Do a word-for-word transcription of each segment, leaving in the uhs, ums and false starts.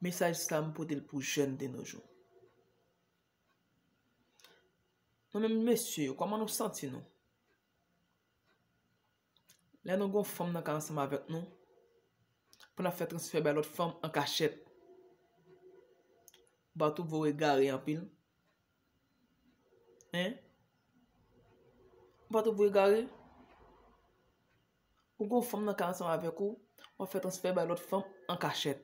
Mesaj sa m pote l pou jèn de nos jours. Nou menm mesye yo, kòman nou santi nou? Lè nou gon fanm nan kay ansanm avèk nou, pou n ap fè transfè bay lòt fanm an kachèt. Ou pa twouve w egare anpil? Hein? Ou pa twouve w egare? Ou gon fanm nan kay ansanm avèk ou, w ap fè transfè bay lòt fanm an kachèt.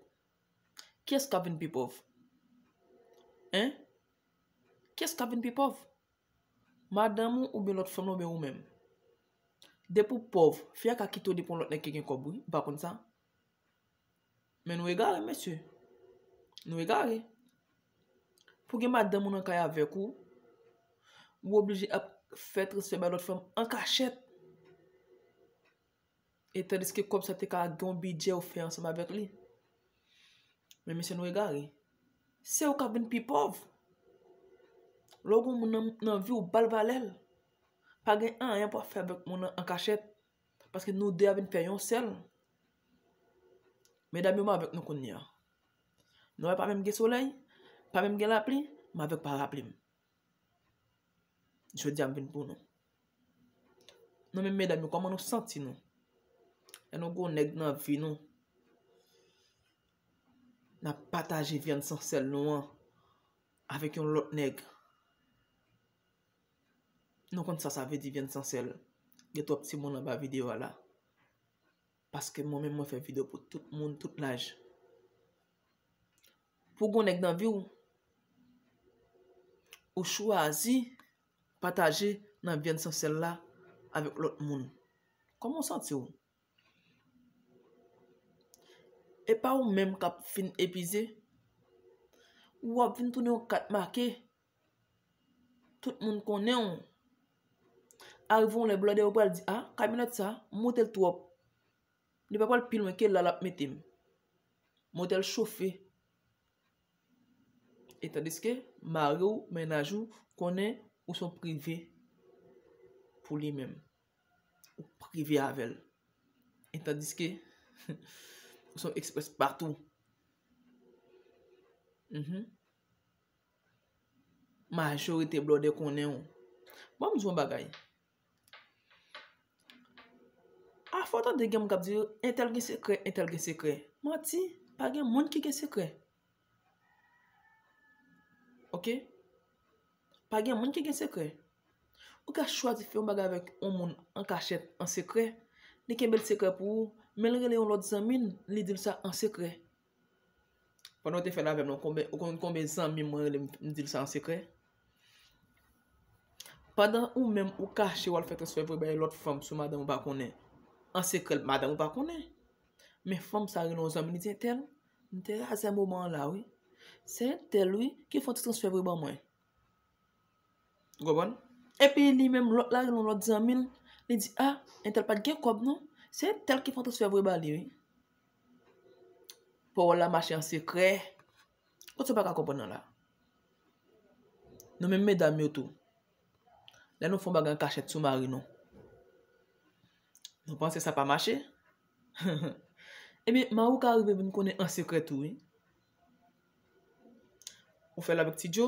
Kiyès k ap vin pi pòv? Hein? Kiyès k ap vin pi pòv? Madanm ou oubyen lòt fanm nan oubyen ou menm? Depi w pòv, fi a ka kite w li pou yon lòt nèg ki gen kòb, wi. Ou pa konn sa? Men nou egare, mesye. Nou egare. Pou gen madanm ou nan kay avèk ou, ou oblije ap fè transfè bay lòt fanm an kachèt. E tandiske kòb sa te ka gen yon bidjè ou fè ansanm avèk li. Men mesye, nou egare. Se ou k ap vin pi pòv. Lè w gen yon moun nan, nan vi w, ba l valè l. Pa gen anyen pou w ap fè avèk moun nan an kachèt. Paske nou de a vin fè yon sèl. Medam yo, m avèk nou kounye a. Nou wè, pa menm gen solèy, pa menm gen lapli, m avèk parapli m. Jodi a m vin pou nou. Nou menm medam yo, kòman nou santi nou? Lè nou gon nèg nan vi nou, n ap pataje vyann san sèl nou an avèk yon lòt nèg. Nou konn sa sa vle di vyann san sèl. Gen twòp timoun anba videyo a la. Paske mwen menm mwen fè videyo pou tout moun, tout laj. Pou gon nèg nan vi w, ou chwazi pataje nan vyann san sèl la avèk lòt moun. Kòman w santi w? E pa ou menm k ap fin epize? Ou ap vin tounen yon kat make. Tout moun konnen w. Arive yon lè blòdè yo pral di, a, kamyonèt sa, monte l twòp. Li pa pral pi lwen ke la l ap mete m. Monte l chofe. E tandiske mari w, mennaj ou, konnen ou se yon prive pou li menm. Ou prive avè l. E tandiske ou se yon eksprès patou. Mhm. Majorite blòdè konnen w. Ban m di w yon bagay. Afò w tande gen moun k ap di, entèl gen sekrè, entèl gen sekrè. Manti, pa gen moun ki gen sekrè. Oke? Pa gen moun ki gen sekrè. Ou ka chwazi fè yon bagay avèk yon moun an kachèt, an sekrè. Li kenbe l sekrè pou ou, men l rele yon lòt zanmi l, li di l sa an sekrè. Pandan w te fè l avè m nan, konbyen, ou konn konbyen zanmi mwen rele m, m di l sa an sekrè? Pandan ou menm ou kache, w al fè transfè voye bay lòt fanm sou madanm ou pa konnen, an sekrè, madanm ou pa konnen. Men fanm sa rele yon zanmi, li di, entèl, m te razè moman an la, wi. Se entèl, wi, ki fè yon ti transfè voye ban mwen. Ou konprann? Epi li menm lòt la rele yon lòt zanmi l, li di, a, entèl pa t gen kòb non. Se entèl ki fè yon transfè voye ba li, wi. Pawòl la mache an sekrè. Kot sa w pa ka konprann nan la? Nou menm medam yo tou. Lè nou fè yon bagay an kachèt sou mari nou, nou panse sa pa mache? Ebyen, mari w ka rive vin konnen an sekrè tou, wi. Ou fè l avèk Ti Djo.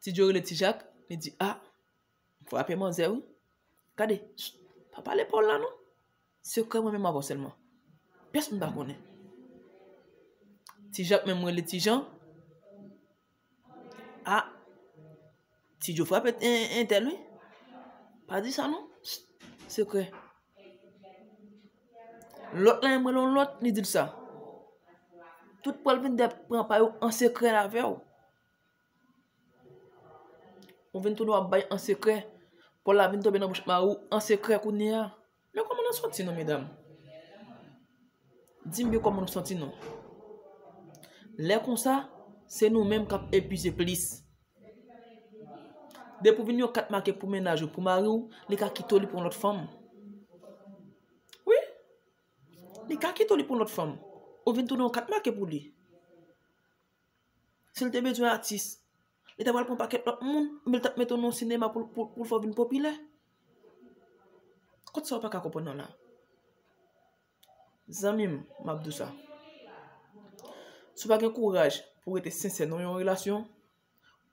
Ti Djo rele Ti Jak, li di, a, m frape manzè, wi. Gade, pa pale Paul la, non. Sekrè mwen menm avè w sèlman. Pèsonn pa konnen. Ti Jak menm rele Ti Jan. A, Ti Djo frape en, entèl, wi. Pa di sa, non. Sekrè. Lòt la menm rele yon lòt, li di l sa. Tout pral vin de pran pa yo an sekrè avè w. Ou vin tounen w ap bay an sekrè. Paul la vin tonbe nan bouch mari w an sekrè kounye a. Men kòman nou santi nou, medam? Di m byen kòman nou santi nou. Lè konsa, se nou menm k ap epize plis. Depi w vin yon kat make pou mennaj ou, pou mari w, li ka kite w li pou yon lòt fanm. Wi. Li ka kite w li pou yon lòt fanm. Ou vin tounen yon kat make pou li. Si l te bezwen atis, li ta pral pran pakèt lòt moun, oubyen l t ap mete w nan yon sinema pou, pou, pou l fè w vin popilè. Kot sa w pa ka konprann nan la? Zanmi m, m ap di w sa. Si w pa gen kouraj pou w rete sensè nan yon relasyon,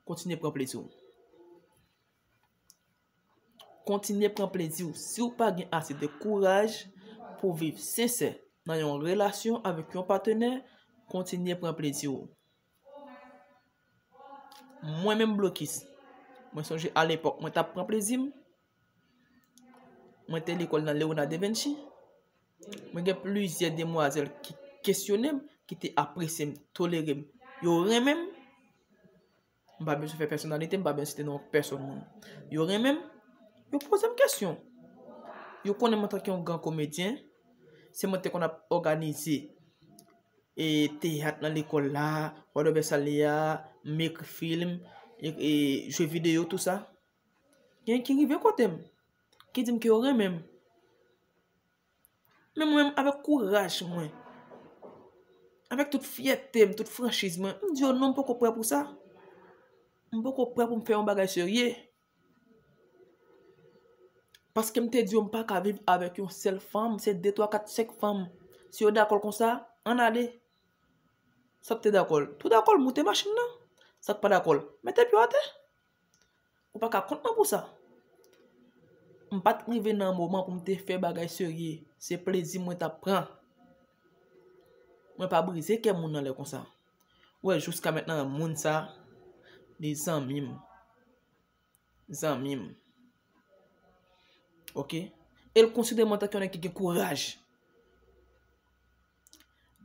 kontinye pran plezi w. Kontinye pran plezi w. Si w pa gen ase de kouraj pou w viv sensè nan yon relasyon avèk yon patnè, kontinye pran plezi w. Mwen menm blokis, mwen sonje alepòk mwen t ap pran plezi m. Mwen te lekòl nan Leonardo da Vinci. Mwen gen plizyè demwazèl ki kesyone m, ki te apresye m, tolere m. Yo renmen m. M pa bezwen fè pèsonalite, m pa bezwen site non pèsòn moun. Yo renmen m, yo poze m kesyon. Yo konnen m antanke yon gran komedyen. Se mwen te konn ap òganize e teyat nan lekòl la, whatever sa l ye a, m ekri fim, e, e jwe videyo, tou sa. Gen ki rive kote m, ki di m ke yo renmen m. Men mwen menm, avèk kouraj mwen, avèk tout fyète m, tout franchiz mwen, m di yo non, m poko prè pou sa. M poko prè pou m fè yon bagay serye. Paske m te di yo m pa ka viv avèk yon sèl fanm, se de, twa, kat, senk fanm. Si yo dakò l konsa, ann ale. Sa k te dakò l, tou dakò l, moute machin nan. Sa k pa dakò l, mete pye w atè. Ou pa ka kont mwen pou sa. M pa t rive nan moman pou m te fè bagay serye. Se plezi mwen t ap pran. Mwen pa brize kè moun nan lè konsa. Ou wè, jiska mentnan, moun sa, li zanmi m. Zanmi m. Oke? E l konsidere m antanke yon nèg ki gen kouraj.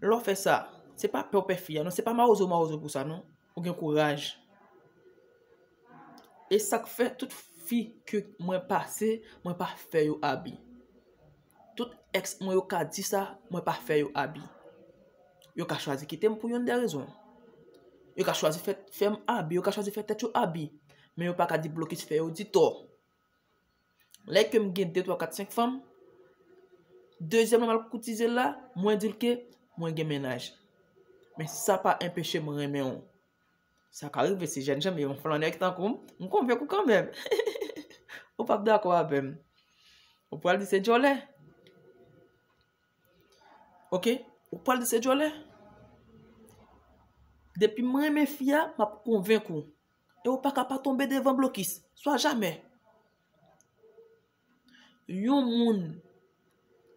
Lè w fè sa, se pa pè w pè fi a, non, se pa mawozo w mawozo pou sa, non. Ou gen kouraj. E sa k fè tout fi ke mwen pase, mwen pa fè yo abi. Tout èks mwen yo ka di sa, mwen pa fè yo abi. Yo ka chwazi kite m pou yonn de rezon. Yo ka chwazi fè, fè m abi, yo ka chwazi fè tèt yo abi. Men yo pa ka di blokis fè yo di tò. Lè ke m gen de, twa, kat, senk fanm, dezyèm nan m al koutize l la, mwen di l ke mwen gen mennaj. Men sa pa enpeche m renmen w. Sa ka rive, se jènjan, men yon flannè ki tankou m, m konvenk ou kanmenm. Ou p ap dakò avè m. Ou pral di se djòlè. Oke? Ou pral di se djòlè. Depi m renmen fi a, m ap konvenk ou. E ou pa ka pa tonbe devan blokis. Swa jamè. Yon moun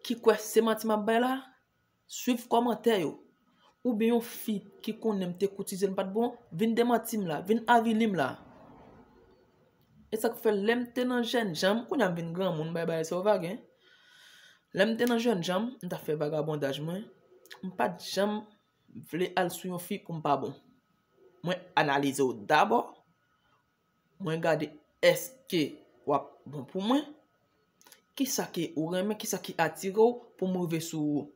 ki kwè se manti m ap bay la, swiv kòmantè yo. Oubyen yon fi ki konnen m te koutize l m pa t bon, vin demanti m la, vin avili m la. E sa k fè lè m te nan jènjan m, kounye a m vin granmoun, bay bagay sa yo vag, en. Lè m te nan jènjan m, m t ap fè vagabondaj mwen, m pa t janm vle al sou yon fi pou m pa bon. Mwen analize w dabò, mwen gade èske w ap bon pou mwen, kisa ke ou renmen, kisa ki atire w pou m rive sou ou.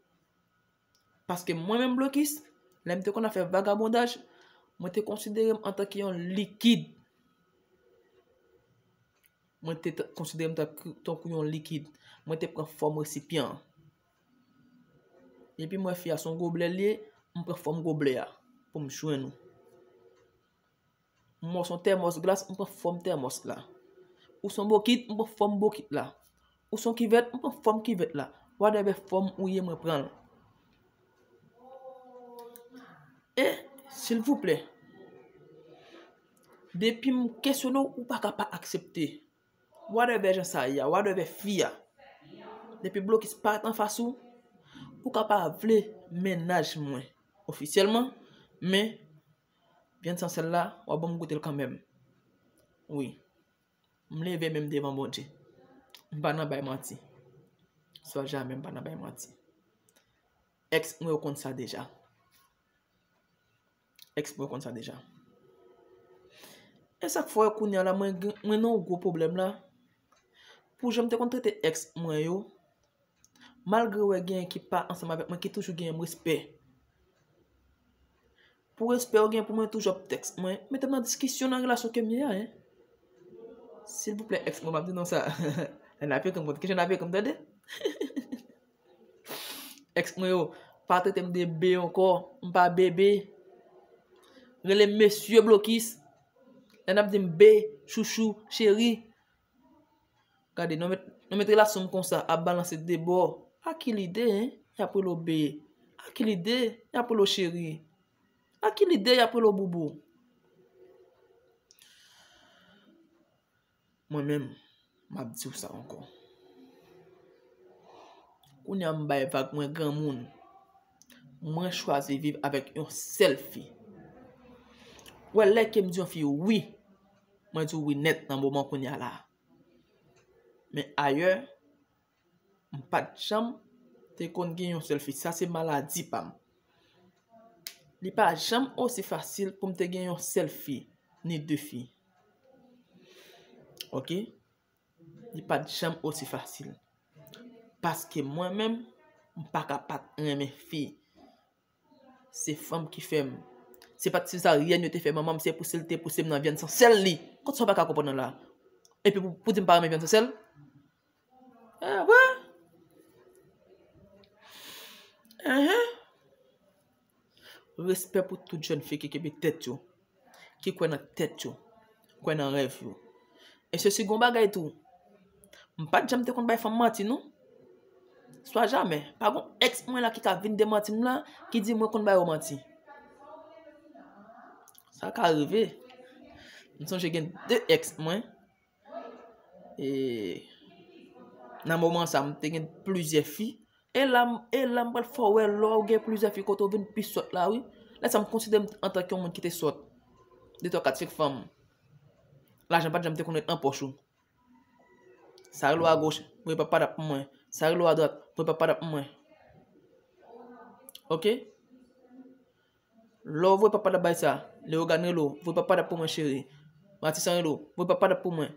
Paske mwen menm blokis, lè m te konn ap fè vagabondaj, mwen te konsidere m antanke yon likid. Mwen te t-, konsidere m tankou, tankou yon likid. Mwen te pran fòm resipyan an. Epi m wè fi a se yon goblè l ye, m pran fòm goblè a pou m jwenn ou. M wè w se yon tèmòs glas, m pran fòm tèmòs la. Ou se yon bokit, m pran fòm bokit la. Ou se yon kivèt, m pran fòm kivèt la. Whatever fòm ou ye, mwen pran l. E, silvouplè, depi m kesyone w, ou pa ka pa aksepte. Whatever jan sa ye a, whatever fi a. Depi blokis parèt anfas ou, ou ka pa vle mennaj mwen ofisyèlman, men vyann san sèl la, w ap ban m goute l kanmenm. Wi. M leve men m devan Bondye. M pa nan bay manti. Swa jamè m pa nan bay manti. Èks mwen yo konn sa deja. Èks mwen yo konn sa deja. E sa k fè w wè kounye a la, mwen gen, mwen nan yon gwo pwoblèm la. Pou jan m te konn trete èks mwen yo, malgre w wè genyen ki pa ansanm avèk mwen, ki toujou genyen m respè. Pou respè w gen pou mwen, toujou ap tèks mwen, mete m nan diskisyon nan relasyon ke m ye a, en. Silvouplè, èks mwen, m ap di non sa. Lè n ap ekri m, konn kijan n ap ekri m, tande? Èks mwen yo, pa trete m de be ankò, m pa bebe. Rele m mesye blokis. Lè n ap di m be, chouchou, cheri. Gade, nou met, nou met relasyon m konsa, ap balanse de bò. A ki lide, en? Y ap rele w be. A ki lide? Y ap rele w cheri. Ak ki lide y ap rele w boubou? Mwen menm, m ap di w sa ankò. Kounye a m bay vag, mwen granmoun. Mwen chwazi viv avèk yon sèl fi. Ou wè, lè ke m di yon fi wi, mwen di w wi nèt nan moman kounye a la. Men ayè, m pa t janm te konn gen yon sèl fi. Sa se maladi pa m. Li pa janm osi fasil pou m te gen yon sèl fi, ni de fi. Oke? Li pa t janm osi fasil. Paske mwen menm, m pa ka pa t renmen fi. Se fanm ki fè m. Se pa t sezaryèn yo te fè manman m, se pouse l te pouse m nan vyann san sèl li. Kot sa w pa ka konprann nan la? Epi pou, pou di m pa renmen vyann san sèl? Ah, vre? Enhen. Respè pou tout jèn fi ki kenbe tèt yo, ki kwè nan tèt yo, kwè nan rèv yo. E sesi gon bagay tou. M pa t janm te konn bay fanm manti, non. Swa jamè. Pa gon èks mwen la ki ka vin demanti m la, ki di mwen konn ba yo manti. Sa ka rive. M sonje gen de èks mwen. E nan moman sa, m te gen plizyè fi. E la, m- e la, m pral fè w wè lè w gen plizyè fi kote w vin pi sòt la, wi. Lè sa, m konsidere m antanke yon moun ki te sòt. De, twa, kat, senk fanm. Lajan pa t janm te konn ret nan pòch ou. Sa rele w agoch, voye pa padap pou mwen. Sa rele w adwat, voye pa padap pou mwen. Oke? Lè w voye pa padap bay sa, Leogane rele w, voye pa padap pou mwen, cheri. Matisan rele w, voye pa padap pou mwen.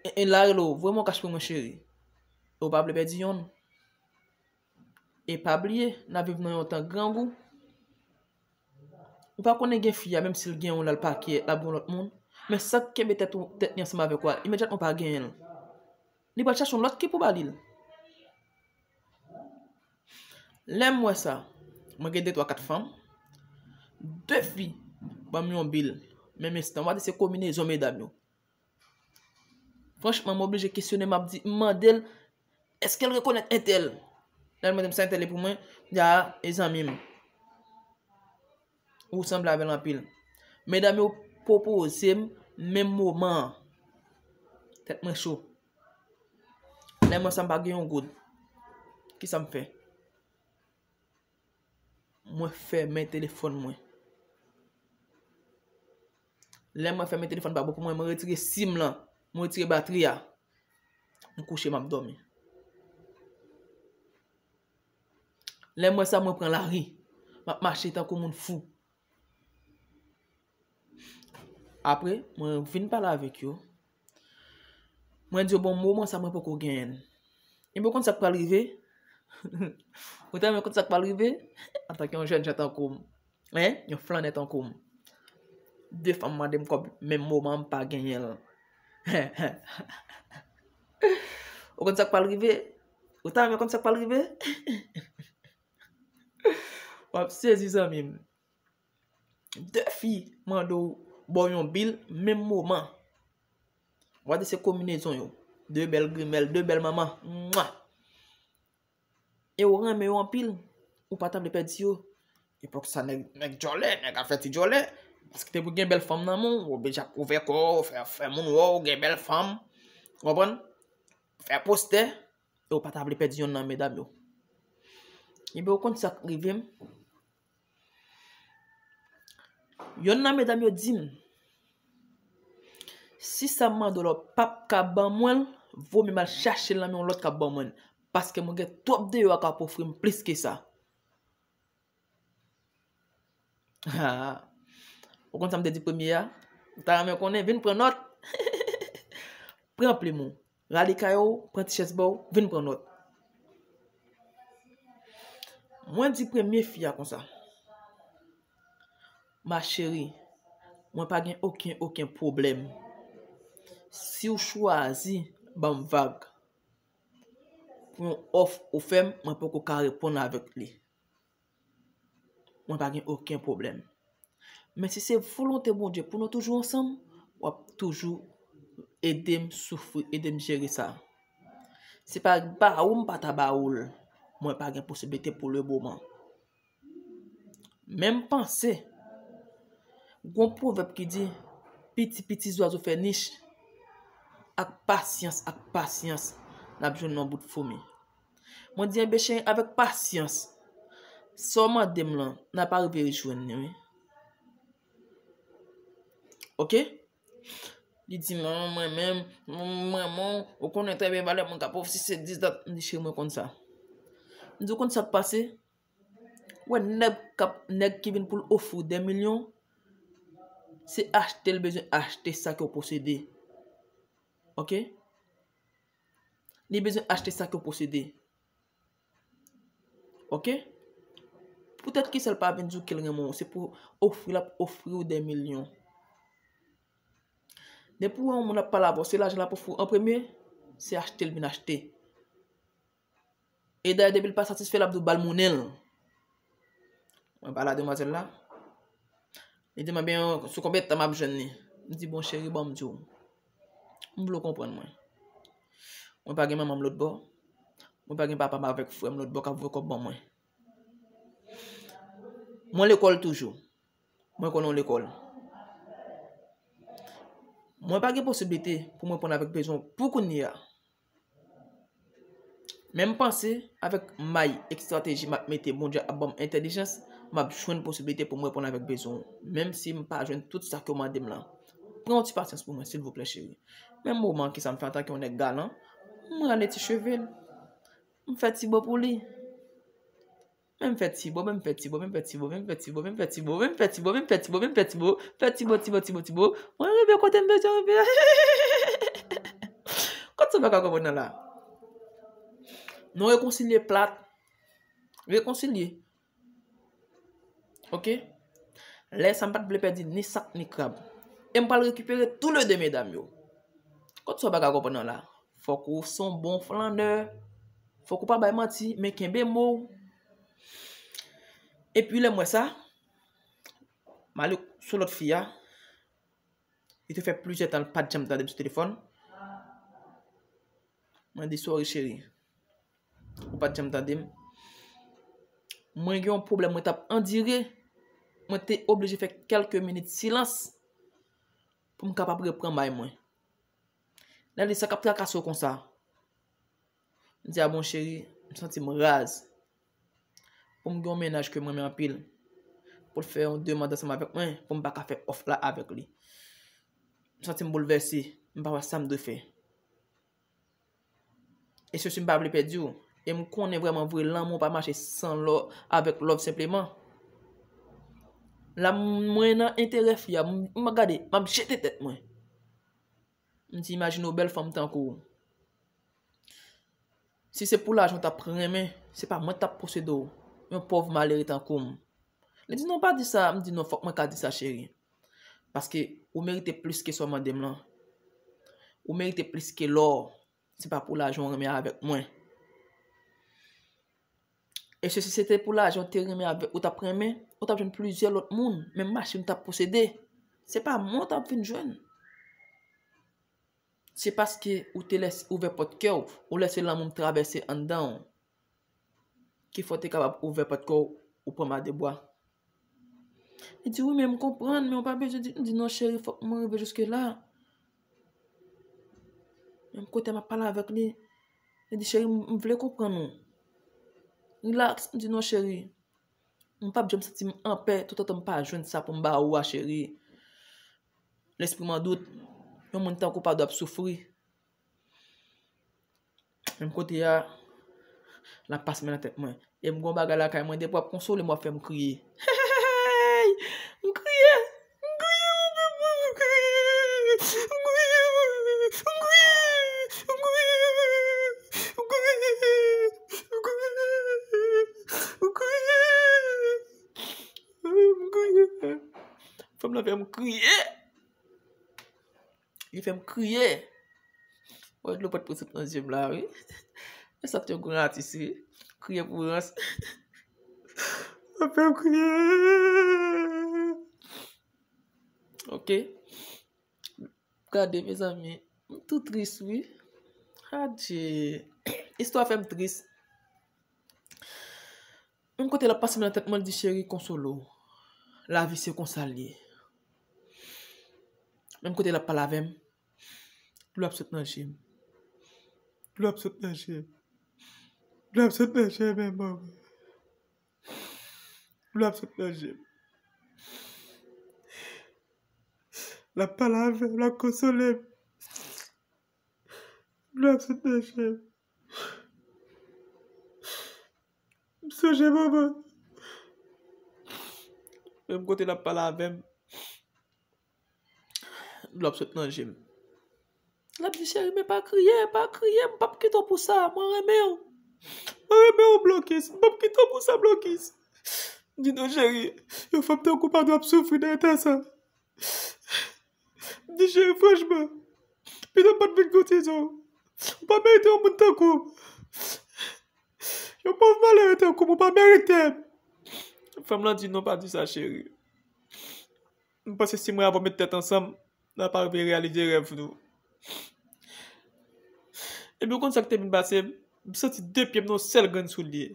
E, e la rele w, voye m yon kach pou mwen, cheri. E w pa vle pèdi yonn. E pa bliye, n ap viv nan yon tan grangou. Ou pa konnen gen fi a, menm si l gen yon la, l pa kè, l ap gen yon lòt moun. Men sa k kenbe tèt ou, tèt li ansanm avèk ou a, imedyatman w pa genyen l. Li pral chache yon lòt ki pou ba li l. Lè m wè sa, mwen gen de, twa, kat fanm. De fi ban m yon bil. Menm enstan, w a di se konbinezon medam yo. Franchman, m oblije kesyone, m ap di, m mande l, èske l rekonèt entèl? Lè l mande m sa entèl ye pou mwen, m di, a, e zanmi m. Ou sanble avè l anpil. Medam yo pwopoze m menm moman an. Tèt mwen cho. Lè m wè sa, m pa gen yon goud. Kisa m fè? Mwen fèmen telefòn mwen. Lè mwen fèmen telefòn pa bon pou mwen, mwen retire sim lan, mwen retire batri a. M kouche, m ap dòmi. Lè m wè sa, mwen pran lari. M ap mache tankou moun fou. Apre, mwen vin pale avèk yo. Mwen di yo, bon, moman sa, mwen poko genyen l. Ebyen, ou konn sa k pral rive? Ou ta renmen konn sa k pral rive? Antanke yon jèn jan tankou m, en, yon flannè tankou m. De fanm mande m kòb menm moman, m pa genyen l. Ou konn sa k pral rive? Ou ta renmen konn sa k pral rive? W ap sezi, zanmi m. De fi mande w ba w yon bil menm moman. W a di se konbinezon yo. De bèl grimèl, de bèl manman. Mwa! E w renmen yo anpil. Ou pa ta vle pèdi yo. Epòk sa, nèg, nèg djòlè, nèg ap fè ti djòlè. Paske te pou gen bèl fanm nan men w, w oblije ap ouvè kò w, fè, fè moun wè w gen bèl fanm. Ou konprann? Fè postè. E w pa ta vle pèdi yonn nan medam yo. Ebyen, ou konn sa k rive m? Yonn nan medam yo di m, si sa m mande w la, w p ap ka ban mwen l, vo mye m al chache l nan men yon lòt k ap ban mwen l. Paske mwen gen twòp deyò a k ap ofri m plis ke sa. Ou konn sa m te di premye a? Ou ta renmen konnen, vin pran nòt. Pran plim ou, rale kay ou, pran ti chèz ba w, vin pran nòt. Mwen di premye fi a konsa, ma chérie, mwen pa gen okenn, okenn pwoblèm. Si w chwazi ban m vag pou yon òf ou fè m, mwen poko ka reponn avèk li. Mwen pa gen okenn pwoblèm. Men si se volonte Bondye pou nou toujou ansanm, w ap toujou ede m soufri, ede m jere sa. Se pa ba ou m pa ta ba ou l, mwen pa gen posiblite pou le moman. Men m panse, gon pwovèb ki di, piti piti zwazo fè nich, ak pasyans, ak pasyans, n ap jwenn yon bout foumi. Mwen di, enben cheri, avèk pasyans, sa w mande m lan, n ap arive jwenn li, wi. Oke? Li di, mwen, mwen menm, mwen, mwen, mwen, ou konnen trè byen valè mwen k ap ofri se dis dat. M di, cheri, mwen konn sa. M di, ou konn sa k pase? Ou wè nèg k ap, nèg ki vin pou l ofri w dè milyon, se achte l bezwen achte sa ke w posede. Oke? Li bezwen achte sa ke w posede. Oke? Poutèt kisa l pa vin di w ke l renmen w, se pou ofri l ap ofri w dè milyon. Depi w wè yon moun ap pale avè w, se lajan l ap ofri w an premye, se achte l vin achte. E dayè, depi l pa satisfè, l ap di w ba l monnen l. Mwen pale a demwazèl la. Li di m, ebyen, sou konbyen tan m ap jwenn li? M di, bon, cheri, ban m di w. M vle w konprann mwen. Mwen pa gen manman m lòt bò. Mwen pa gen papa m avèk frè m lòt bò k ap voye kòb ban mwen. Mwen lekòl toujou. Mwen konnen w lekòl. Mwen pa gen posiblite pou mwen reponn avèk bezwen w pou kounye a. Men m panse, avèk may, estrateji m ap mete, Bondye ap ban m entèlijans, m ap jwenn posiblite pou m reponn avèk bezwen w, menm si m pa jwenn tout sa ke w mande m lan. Pran yon ti pasyans pou mwen, silvouplè, cheri. Men moman ki sa m fè antanke yon nèg galan, m rale ti cheve l. M fè ti bo pou li. Men m fè ti bo, men m fè ti bo, men m fè ti bo, men m fè ti bo, men m fè ti bo, men m fè ti bo, men m fè ti bo, men m fè ti bo, men m fè ti bo, fè ti bo, ti bo, ti bo, ti bo. Mwen rive kote m bezwen rive a. Kot sa w pa ka konprann nan la? Nou rekonsilye plat. Rekonsilye. Oke? Lè sa m pa t vle pèdi ni sak ni krab. E m pral rekipere toulede medam yo. Kot sa w pa ka konprann nan la? Fòk ou se yon bon flannè. Fòk ou pa bay manti, men kenbe mo w. Epi lè m wè sa, m ale sou lòt fi a. Li te fè plizyè tan l pa t janm tande m sou telefòn. Mwen di, sòri cheri. Ou pa t janm tande m. Mwen gen yon pwoblèm mwen t ap andire. Mwen te oblije fè kèlke minit silans pou m kapab reprann may mwen. Lè l di, sa k ap trakase w konsa? M di, a bon cheri, m santi m raz. Pou m gen yon mennaj ke m renmen anpil, pou l fè yon demann ansanm avèk mwen, pou m pa ka fè òf la avèk li. M santi m boulvèse, m pa wè sa m dwe fè. E se si m pa vle pèdi w, e m konnen vrèman vre lanmou pa mache san lò, avèk love senpleman. La, mwen nan enterè fi a, m, m gade, m ap jete tèt mwen. M di, imajine w bèl fanm tankou w. Si se pou lajan w t ap renmen, se pa mwen k t ap posede w, yon pòv malere tankou m. Li di, non, pa di sa. M di, non, fòk mwen ka di sa, cheri. Paske ou merite plis ke sa w mande m lan. Ou merite plis ke lò. Se pa pou lajan w renmen avèk mwen. E se si se te pou lajan w te renmen avèk, ou t ap renmen, ou t ap jwenn plizyè lòt moun, menm machin w t ap posede. Se pa mwen w t ap vin jwenn. Se paske ou te lèse ouvè pòt kè w, ou lèse lanmou m travèse anndan w, ki fè w te kapab ouvè pòt kè w, ou pran m a de bwa. Li di, wi, men m konprann, men w pa bezwen di, m di, non, cheri, fòk mwen rive jiske la. Menm kote m ap pale avèk li, li di, cheri, m, m vle konprann ou. Rilaks, m di, non, cheri, m p ap janm santi m anpè toutotan m pa jwenn sa pou m ba ou a, cheri. Lespri m an dout, yon moun tankou w pa dwe ap soufri. Menm kote a, l ap pase men nan tèt mwen. E m gon bagay lakay mwen, depi w ap konsole m, w ap fè m kriye. Hey! M kriye! M kriye, m kriye, m kriye, m kriye, m kriye, m kriye, m kriye, m kriye, m kriye, m kriye, m kriye. Fanm lan fè m kriye. Li fè m kriye. Wè dlo pral pran sot nan zye m la, wi. Men sa t yon gran atis, wi. Kriye pou rans. Sa fè m kriye. Oke. Gade, mezanmi. M tou tris, wi. Adje. Istwa fè m tris. Menm kote l ap pase m nan tèt mwen, l di, cheri, konsole w. Lavi se konsa l ye. Menm kote l ap pale avè m, dlo ap sot nan je m. Dlo ap sot nan je m. Dlo ap sot nan je m, mama. Dlo ap sot nan je m. L ap pale avè m, l ap konsole m. Dlo ap sot nan je m. M sonje mama. Menm kote l ap pale avè m, dlo ap sot nan je m. L ap di, "Cheri, men pa kriye, pa kriye, m p ap kite w pou sa, mwen renmen w. Mwen renmen w, Blokis, m p ap kite w pou sa, Blokis." M di, "Non, cheri, yon fanm tankou w pa dwe ap soufri nan eta sa." M di, "Cheri, franchman, pito m pa t vin koutize w. Ou pa merite yon moun tankou w. Yon pòv malere tankou m, ou pa merite m." Fanm lan di, "Non, pa di sa, cheri. M panse si mwen avè w met tèt ansanm, n ap rive reyalize rèv nou." Epi ou konn sa k te vin pase m? M santi de pye m nan yon sèl grenn soulye.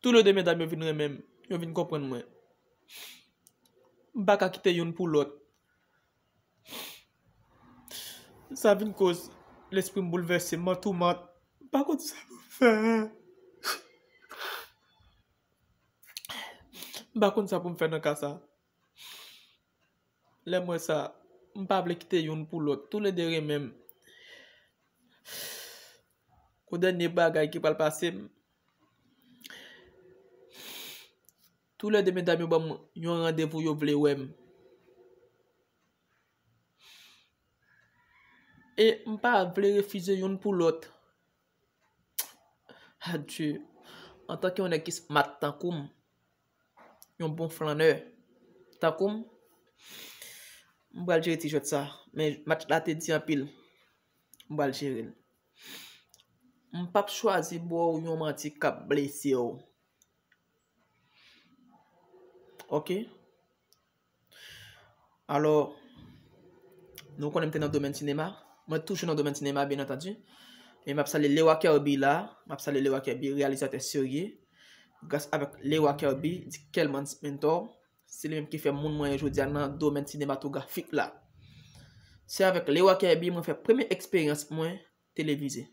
Toulede medam yo vin renmen m, yo vin konprann mwen. M pa ka kite youn pou lòt. Sa vin koz lespri m boulvèse, m an toumant. M pa konn sa pou m fè. M pa konn sa pou m fè nan ka sa. Lè m wè sa, m pa vle kite youn pou lòt. Toulede renmen m. Kou dènye bagay ki pral pase m, toulede medam yo ban m yon randevou, yo vle wè m. E m pa vle refize youn pou lòt. Adye. Antanke yon nèg ki smat tankou m, yon bon flannè tankou m, m pral jere ti jwèt sa. Men match la te di anpil. M pral jere l. M p ap chwazi ba w yon manti k ap blese w. Oke? Alò, nou konnen m te nan domèn sinema. Mwen toujou nan domèn sinema, byen antandi. E m ap salye Leroy Kerby la. M ap salye Leroy Kerby, reyalizatè serye. Gras avèk Leroy Kerby, di Kelman's Mentor, se li menm ki fè moun mwen ye jodi a nan domèn sinematografik la. Se avèk Leroy Kerby mwen fè premye eksperyans mwen televize.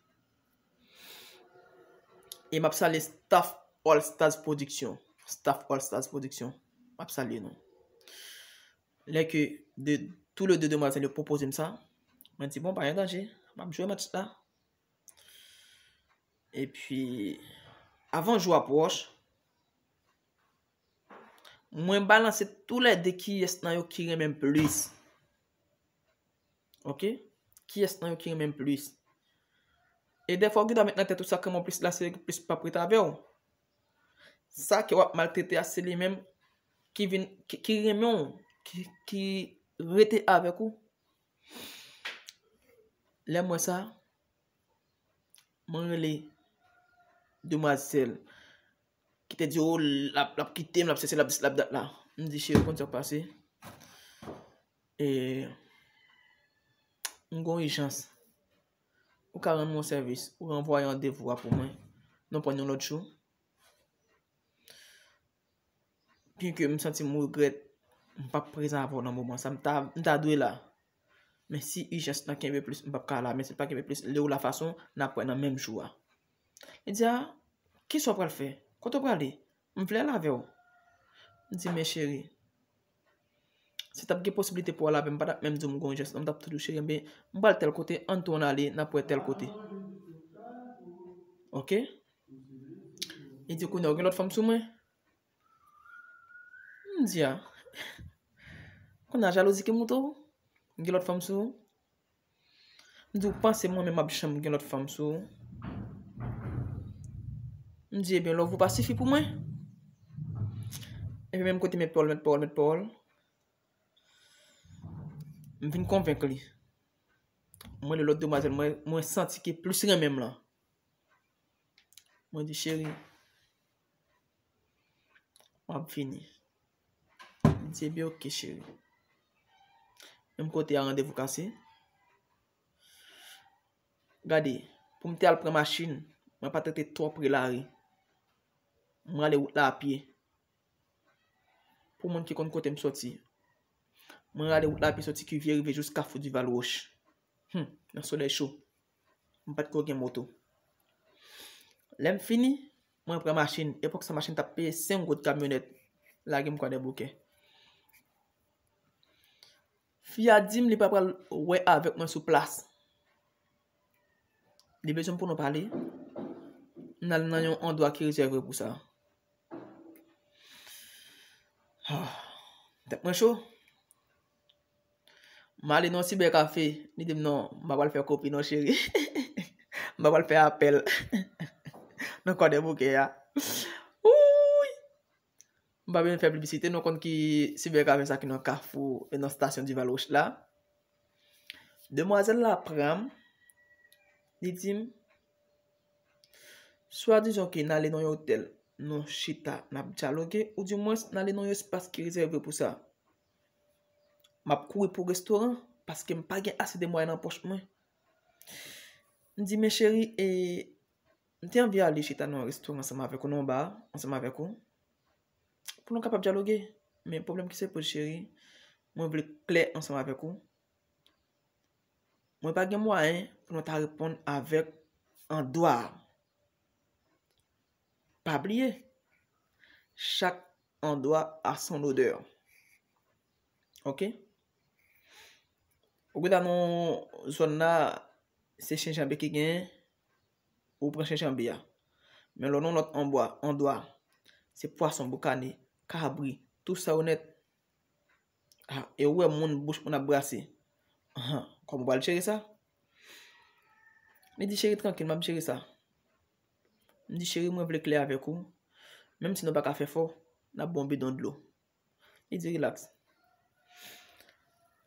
E m ap salye staff All Stars Production. Staff All Stars Production. M ap salye nou. Lè ke de, toulede demwazèl yo pwopoze m sa, mwen di, "Bon, pa gen danje, m ap jwe match la." Epi, avan jou a pwòch, mwen balanse toulede kiyès nan yo ki renmen m plis. Oke? Kiyès nan yo ki renmen m plis? E dèfwa ou gen dwa met nan tèt ou sa k renmen w plis la, se li k plis p ap rete avè w. Sa ke w ap maltrete a, se li menm ki vin, ki, ki renmen w, ki, ki rete avèk ou. Lè m wè sa, mwen rele demwazèl ki te di, "O, l ap, l ap kite m, l ap sesi, l ap dis, l ap dat la." M di, "Cheri, ou konn sa k pase? E, m gon ijans. Ou ka rann mwen sèvis, ou ranvwaye randevou a pou mwen. Nou pran yon lòt jou." Byenke m santi m regrèt, m p ap prezan avè w nan moman sa. M ta, m ta dwe la. Men si ijans lan kenbe plis, m p ap ka la. Men si l pa kenbe plis, lè w la fason, n ap wè nan menm jou a. Li di, "A, kisa w pral fè? Kote w prale? M vle al avè w." M di, "Men cheri, si t ap gen posiblite pou w al avè m, m pa t ap menm di w m gon ijans non, m t ap tou di w, 'Cheri, enben, m pral tèl kote, ann tou ann ale, n ap wè tèl kote.'" Oke? Li di, "Kounye a, w gen lòt fanm sou mwen?" M di, "A, kounye a jalouzi ki moute w? M gen lòt fanm sou ou?" M di, "Ou panse mwen menm m ap janm gen lòt fanm sou ou?" M di, "Ebyen, love ou pa sifi pou mwen?" Epi menm kote met pawòl, met pawòl, met pawòl, m vin konvenk li. Mwen, lè lòt demwazèl, mwen, mwen santi ki plis renmen m lan. Mwen di, "Cheri, m ap vini." Li di, "Ebyen, oke, cheri." Menm kote a, randevou kase. Gade, pou m te al pran machin, mwen pa t rete twò pre lari. Mwen ale wout la apye. pou moun ki konn kote m soti. Mwen rale wout Lapli soti Kivye rive jous Kafou Dival Wòch. Hmm, nan solèy cho. M pa t ko gen moto. Lè m fini, mwen pran machin. Epòk sa machin t ap peye senk goud kamyonèt. Lage m Kwadèboukè. Fi a di m li pa pral wè avèk mwen sou plas. Li bezwen m pou nou pale. M al nan yon andwa ki rezève pou sa. Ah, tèt mwen cho. M ale nan yon sibè kafe, li di m non, m pa pral fè kopi non cheri. M pa pral fè apèl nan Kwadèboukè a. Wouy! M pa bezwen fè piblisite, nou konn ki sibè kafe sa ki nan Kafou, e nan stasyon Dival Wòch la. Demwazèl la pran m, li di m, swadizan ke n ale nan yon otèl, nou chita, n ap dyaloge, oudimwens n ale nan yon espas ki rezève pou sa. M ap kouri pou restoran, paske m pa gen ase de mwayen nan pòch mwen. M di, men cheri, e, m te anvi ale chita nan yon restoran ansanm avèk ou, nan yon ba, ansanm avèk ou, pou nou kapab dyaloge. Men pwoblèm ki se poze, cheri, mwen vle klè ansanm avèk ou. Mwen pa gen mwayen pou nou ta reponn avèk andwa. Pa bliye, chaque endroit a son odeur. Ok? Ou gentan nan zòn la, se chenjanbe ki genyen, ou pran chenjanbe a. Men lè w nan lòt andwa, andwa, se pwason, boukane, kabri, tout sa yo nèt. Ah, e ou wè moun, bouch moun ap brase. Ahan, kòman ou pral jere sa? Li di, cheri, trankil, m ap jere sa. M di, cheri, mwen vle klè avèk ou. Menm si nou pa ka fè fò, n ap ba w bidon dlo. Li di, rilaks.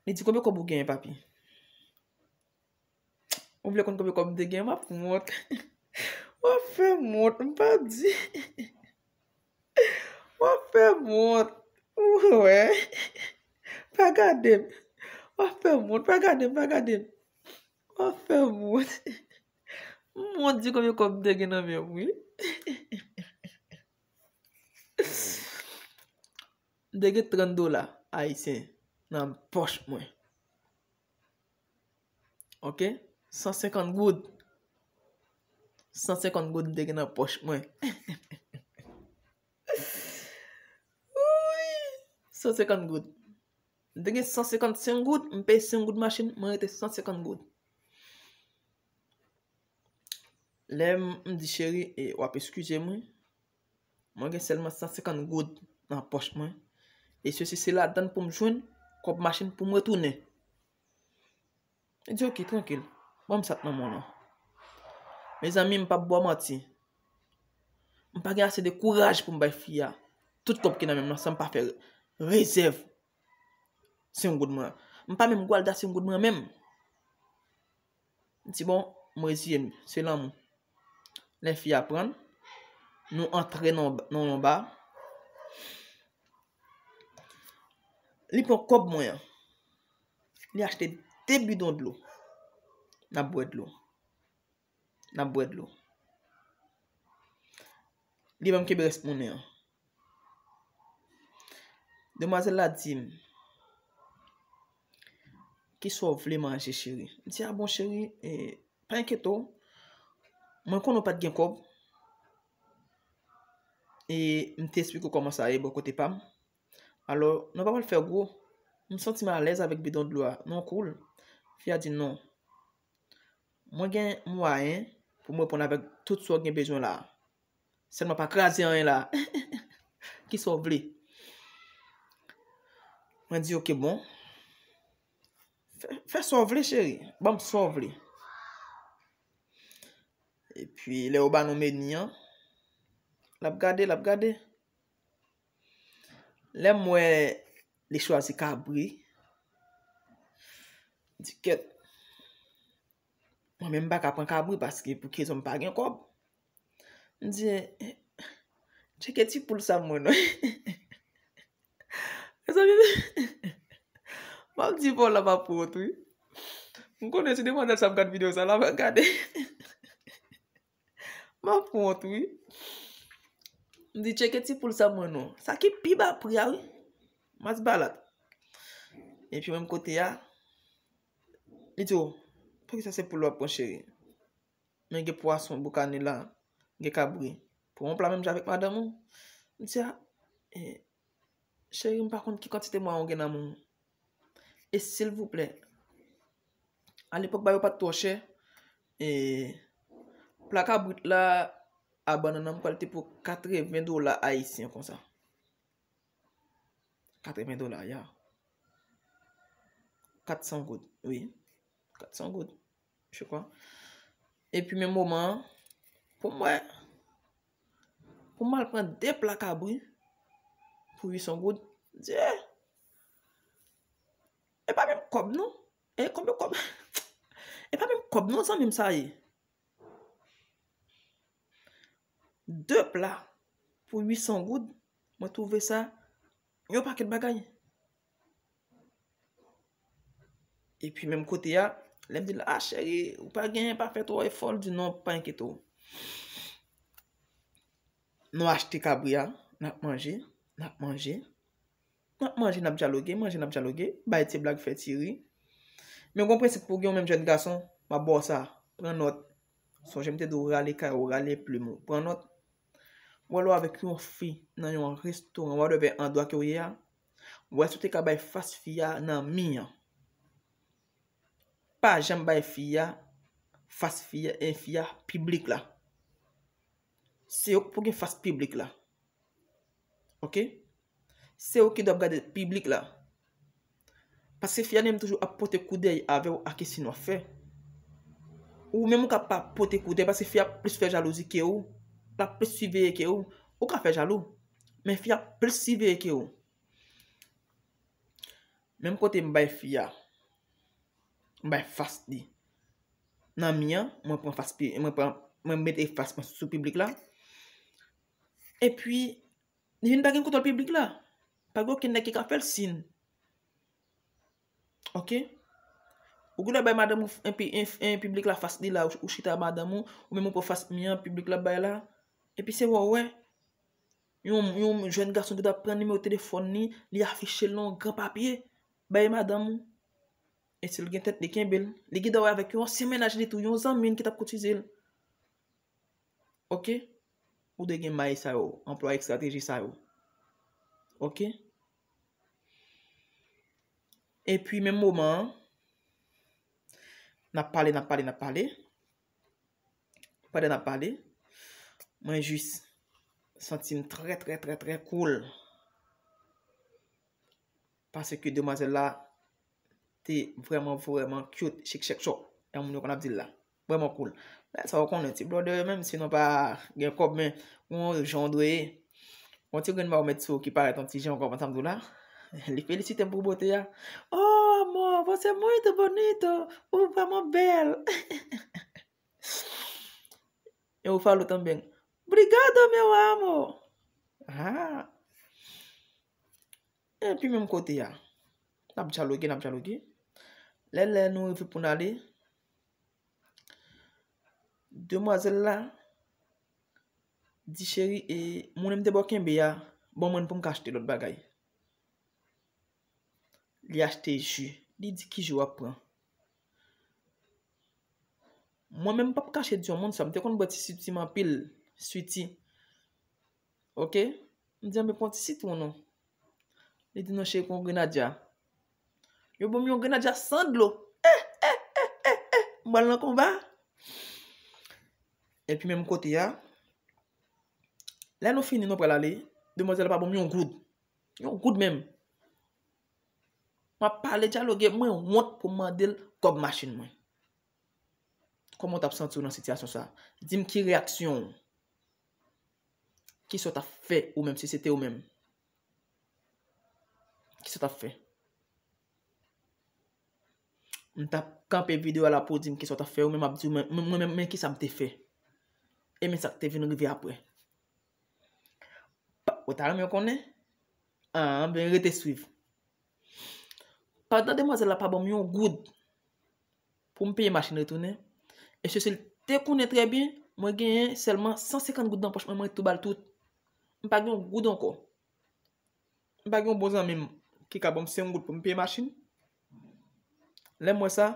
Li di, konbyen kòb ou genyen, papi? Ou vle konn konbyen kòb m te gen? M ap wont. W ap fè m wont, m pa di. W ap fè m wont. Ou wè. Pa gade m. W ap fè m wont, pa gade m, pa gade m. W ap fè m wont. M wont di konbyen kòb m te gen nan men m, wi. M te gen trant dola ayisyen nan pòch mwen. Ok? San senkant goud. San senkant goud m te gen nan pòch mwen. Wouy! San senkant goud. M te gen san senkant senk goud, m peye senk goud machin, mwen rete san senkant goud. Lè m, m di, cheri, e, w ap eskize m, wi. Mwen gen sèlman san senkant goud nan pòch mwen. E sesi, se ladann pou m jwenn kòb machin pou m retounen. Li di, ok, trankil. Ban m sa k nan men w lan. Mezanmi, m p ap ba w manti. M pa gen ase de kouraj pou m bay fi a tout kòb ki nan men m lan san m pa fè rezèv senk goud mwen an. M pa menm gwo al da senk goud mwen an menm. M di, bon, m reziye m. Se lanmou. Lè fi a pran l, nou antre nan, nan yon ba. Li pran kòb mwen an. Li achte de bidon dlo. N ap bwè dlo. N ap bwè dlo. Li ban m kenbe rès monnen an. Demwazèl la di m, kisa w vle manje, cheri? M di, a bon, cheri, e, pa enkyete w. Mwen konnen w pa t gen kòb. E m te esplike w kòman sa ye bò kote pa m. Alò, nou pa pral fè gwo. M santi m alèz avèk bidon dlo a. Non, cool. Fi a di, non. Mwen gen mwayen pou m reponn avèk tout sa w gen bezwen la. Sèlman pa kraze anyen la. Kisa w vle? Mwen di, ok, bon. Fè, fè sa w vle, cheri. Ban m sa w vle. Epi, lè yo ba nou meni an, l ap gade, l ap gade. Lè m wè li chwazi kabri, m di, kèt. Mwen menm m pa ka pran kabri paske pou kiyès m pa gen kòb. M di, eh, tcheke ti poul sa mwen non. Mezanmi, m ap di pa w la m ap wont, wi. M konnen si demwazèl sa ap gad videyo sa, l ap gade. M ap wont, wi. M di, tcheke ti poul sa mwen non. Sa ki pi ba pri a, wi. Mas balat. Epi menm kote a, li di, "O, poukisa se poul w ap pran, cheri? Men gen pwason, boukane la, gen kabri. Pran yon pla menm jan avèk madanm ou." M di, "A, e, cheri, m pa konn ki kantite mwa ou gen nan men w. E silvouplè, alepòk, bagay yo pa t twò chè. E, pla kabrit la a bann nan, m kwè l te pou katreven dola ayisyen konsa. Katreven dola, ya. Kat san goud, wi. Kat san goud, je crois. Epi menm moman an, pou m wè, pou m al pran de pla kabri pou uit san goud, Dye! E pa menm kòb, non. E konbyen kòb? E pa menm kòb, non, zanmi m, sa ye. De pla pou uit san goud, mwen twouve sa yon pakèt bagay. Epi menm kote a, lè m di l, "A, cheri, ou pa genyen, pa fè twò efò," l di, "Non, pa enkyete w. Nou achte kabri a, n ap manje, n ap manje, n ap manje, n ap dyaloge, manje, n ap dyaloge, bay ti blag, fè ti ri. Men gon prensip pou gen yon menm jèn gason, m ap ba w sa, pran nòt. Sonje m te di w rale kay ou, rale plim ou, pran nòt. Ou wè lè w avèk yon fi nan yon restoran, whatever andwa ke w ye a, ou wè si w te ka bay fas fi a nan mi an. Pa janm bay fi a fas fi a, e fi a piblik la. Se ou k pou gen fas piblik la. Oke? Se ou ki dwe ap gade piblik la. Paske fi a li menm toujou ap pote koudèy avè w a kesyon w ap fè. Ou menm ou ka pa pote koudèy paske fi a plis fè jalouzi ke ou, l ap plis siveye ke ou. Ou ka fè jalou, men fi a plis siveye ke ou. Menm kote m bay fi a, m bay fas li nan mi an, mwen pran fas pi, mwen pran, mwen mete fas mwen sou piblik la. Epi, li vin pa gen kontwòl piblik la. Pa gen okenn nèg ki ka fè l siy. Oke? Ou gen dwa bay madanm ou, epi, en, en piblik la fas li la, ou, ou chita madanm ou, ou menm ou pran fas mi an, piblik la bay la. Epi se wè w wè. Yon, yon jèn gason ki ta pran nimewo telefòn li, li afiche l nan yon gran papye, bay madanm ou. E si l gen tèt, li kenbe l. Li gen dwa wè avèk yon ansyen mennaj li tou, yon zanmi l ki t ap koutize l. Oke? Ou dwe gen may sa yo, anplwaye estrateji sa yo. Oke? Epi menm moman an, n ap pale, n ap pale, n ap pale. Pandan n ap pale, mwen jis santi m trè, trè, trè, trè cool. Paske demwazèl la te vrèman, vrèman cute, chik chèk chòk. Jan moun yo konn ap di l la. Vrèman cool. Lè sa w konnen ti blòdè yo, menm si nou pa gen kòb, men yon jan w dwe ye. Yon ti grenn ba w met sou ki parèt yon ti jan, w konprann sa m di w la? Li felisite m pou bote a. Oh, amor, você é muito bonito. Ou vrèman bèl. Eu falo também, "Obrigado, meu amor." Ah. Epi menm kote a, n ap dyaloge, n ap dyaloge. Lè, lè nou rive pou n ale, demwazèl la di, "Cheri, e monnen m te ba w kenbe a, ban mwen l pou m ka achte lòt bagay." Li achte ji. Li di, "Ki ji w ap pran?" Mwen menm, m p ap kache di yon moun sa, m te konn bwè ti switi m anpil, switi. Oke? M di, "Anben, pran ti sitwon non." Li di, "Non, cheri, pran yon grenadya." Yo ban m yon grenadya san dlo. Eh, eh, eh, eh, eh. M pral nan konba. Epi menm kote a, lè nou fini, nou pral ale, demwazèl la pa ban m yon goud. Yon goud menm. M ap pale, dyaloge, mwen wont pou m mande l kòb machin mwen. Kòman w t ap santi w nan sitiyasyon sa? Di m ki reyaksyon w. Kisa w t ap fè ou menm si se te ou menm? Kisa w t ap fè? M t ap kanpe videyo a la pou w di m kisa w t ap fè, ou menm ap di w, mwen, mwen, mwen menm, men kisa m te fè. E men sa k te vin rive apre. Pa, ou ta renmen konnen? Anben, rete swiv. Pandan demwazèl la pa ban m yon goud pou m peye machin retounen, e Cecil te konnen trè byen, mwen genyen sèlman san senkant goud nan pòch mwen, mwen tou ba l tout. M pa gen yon goud ankò. M pa gen yon bon zanmi m ki ka ban m senk goud pou m peye machin. Lè m wè sa,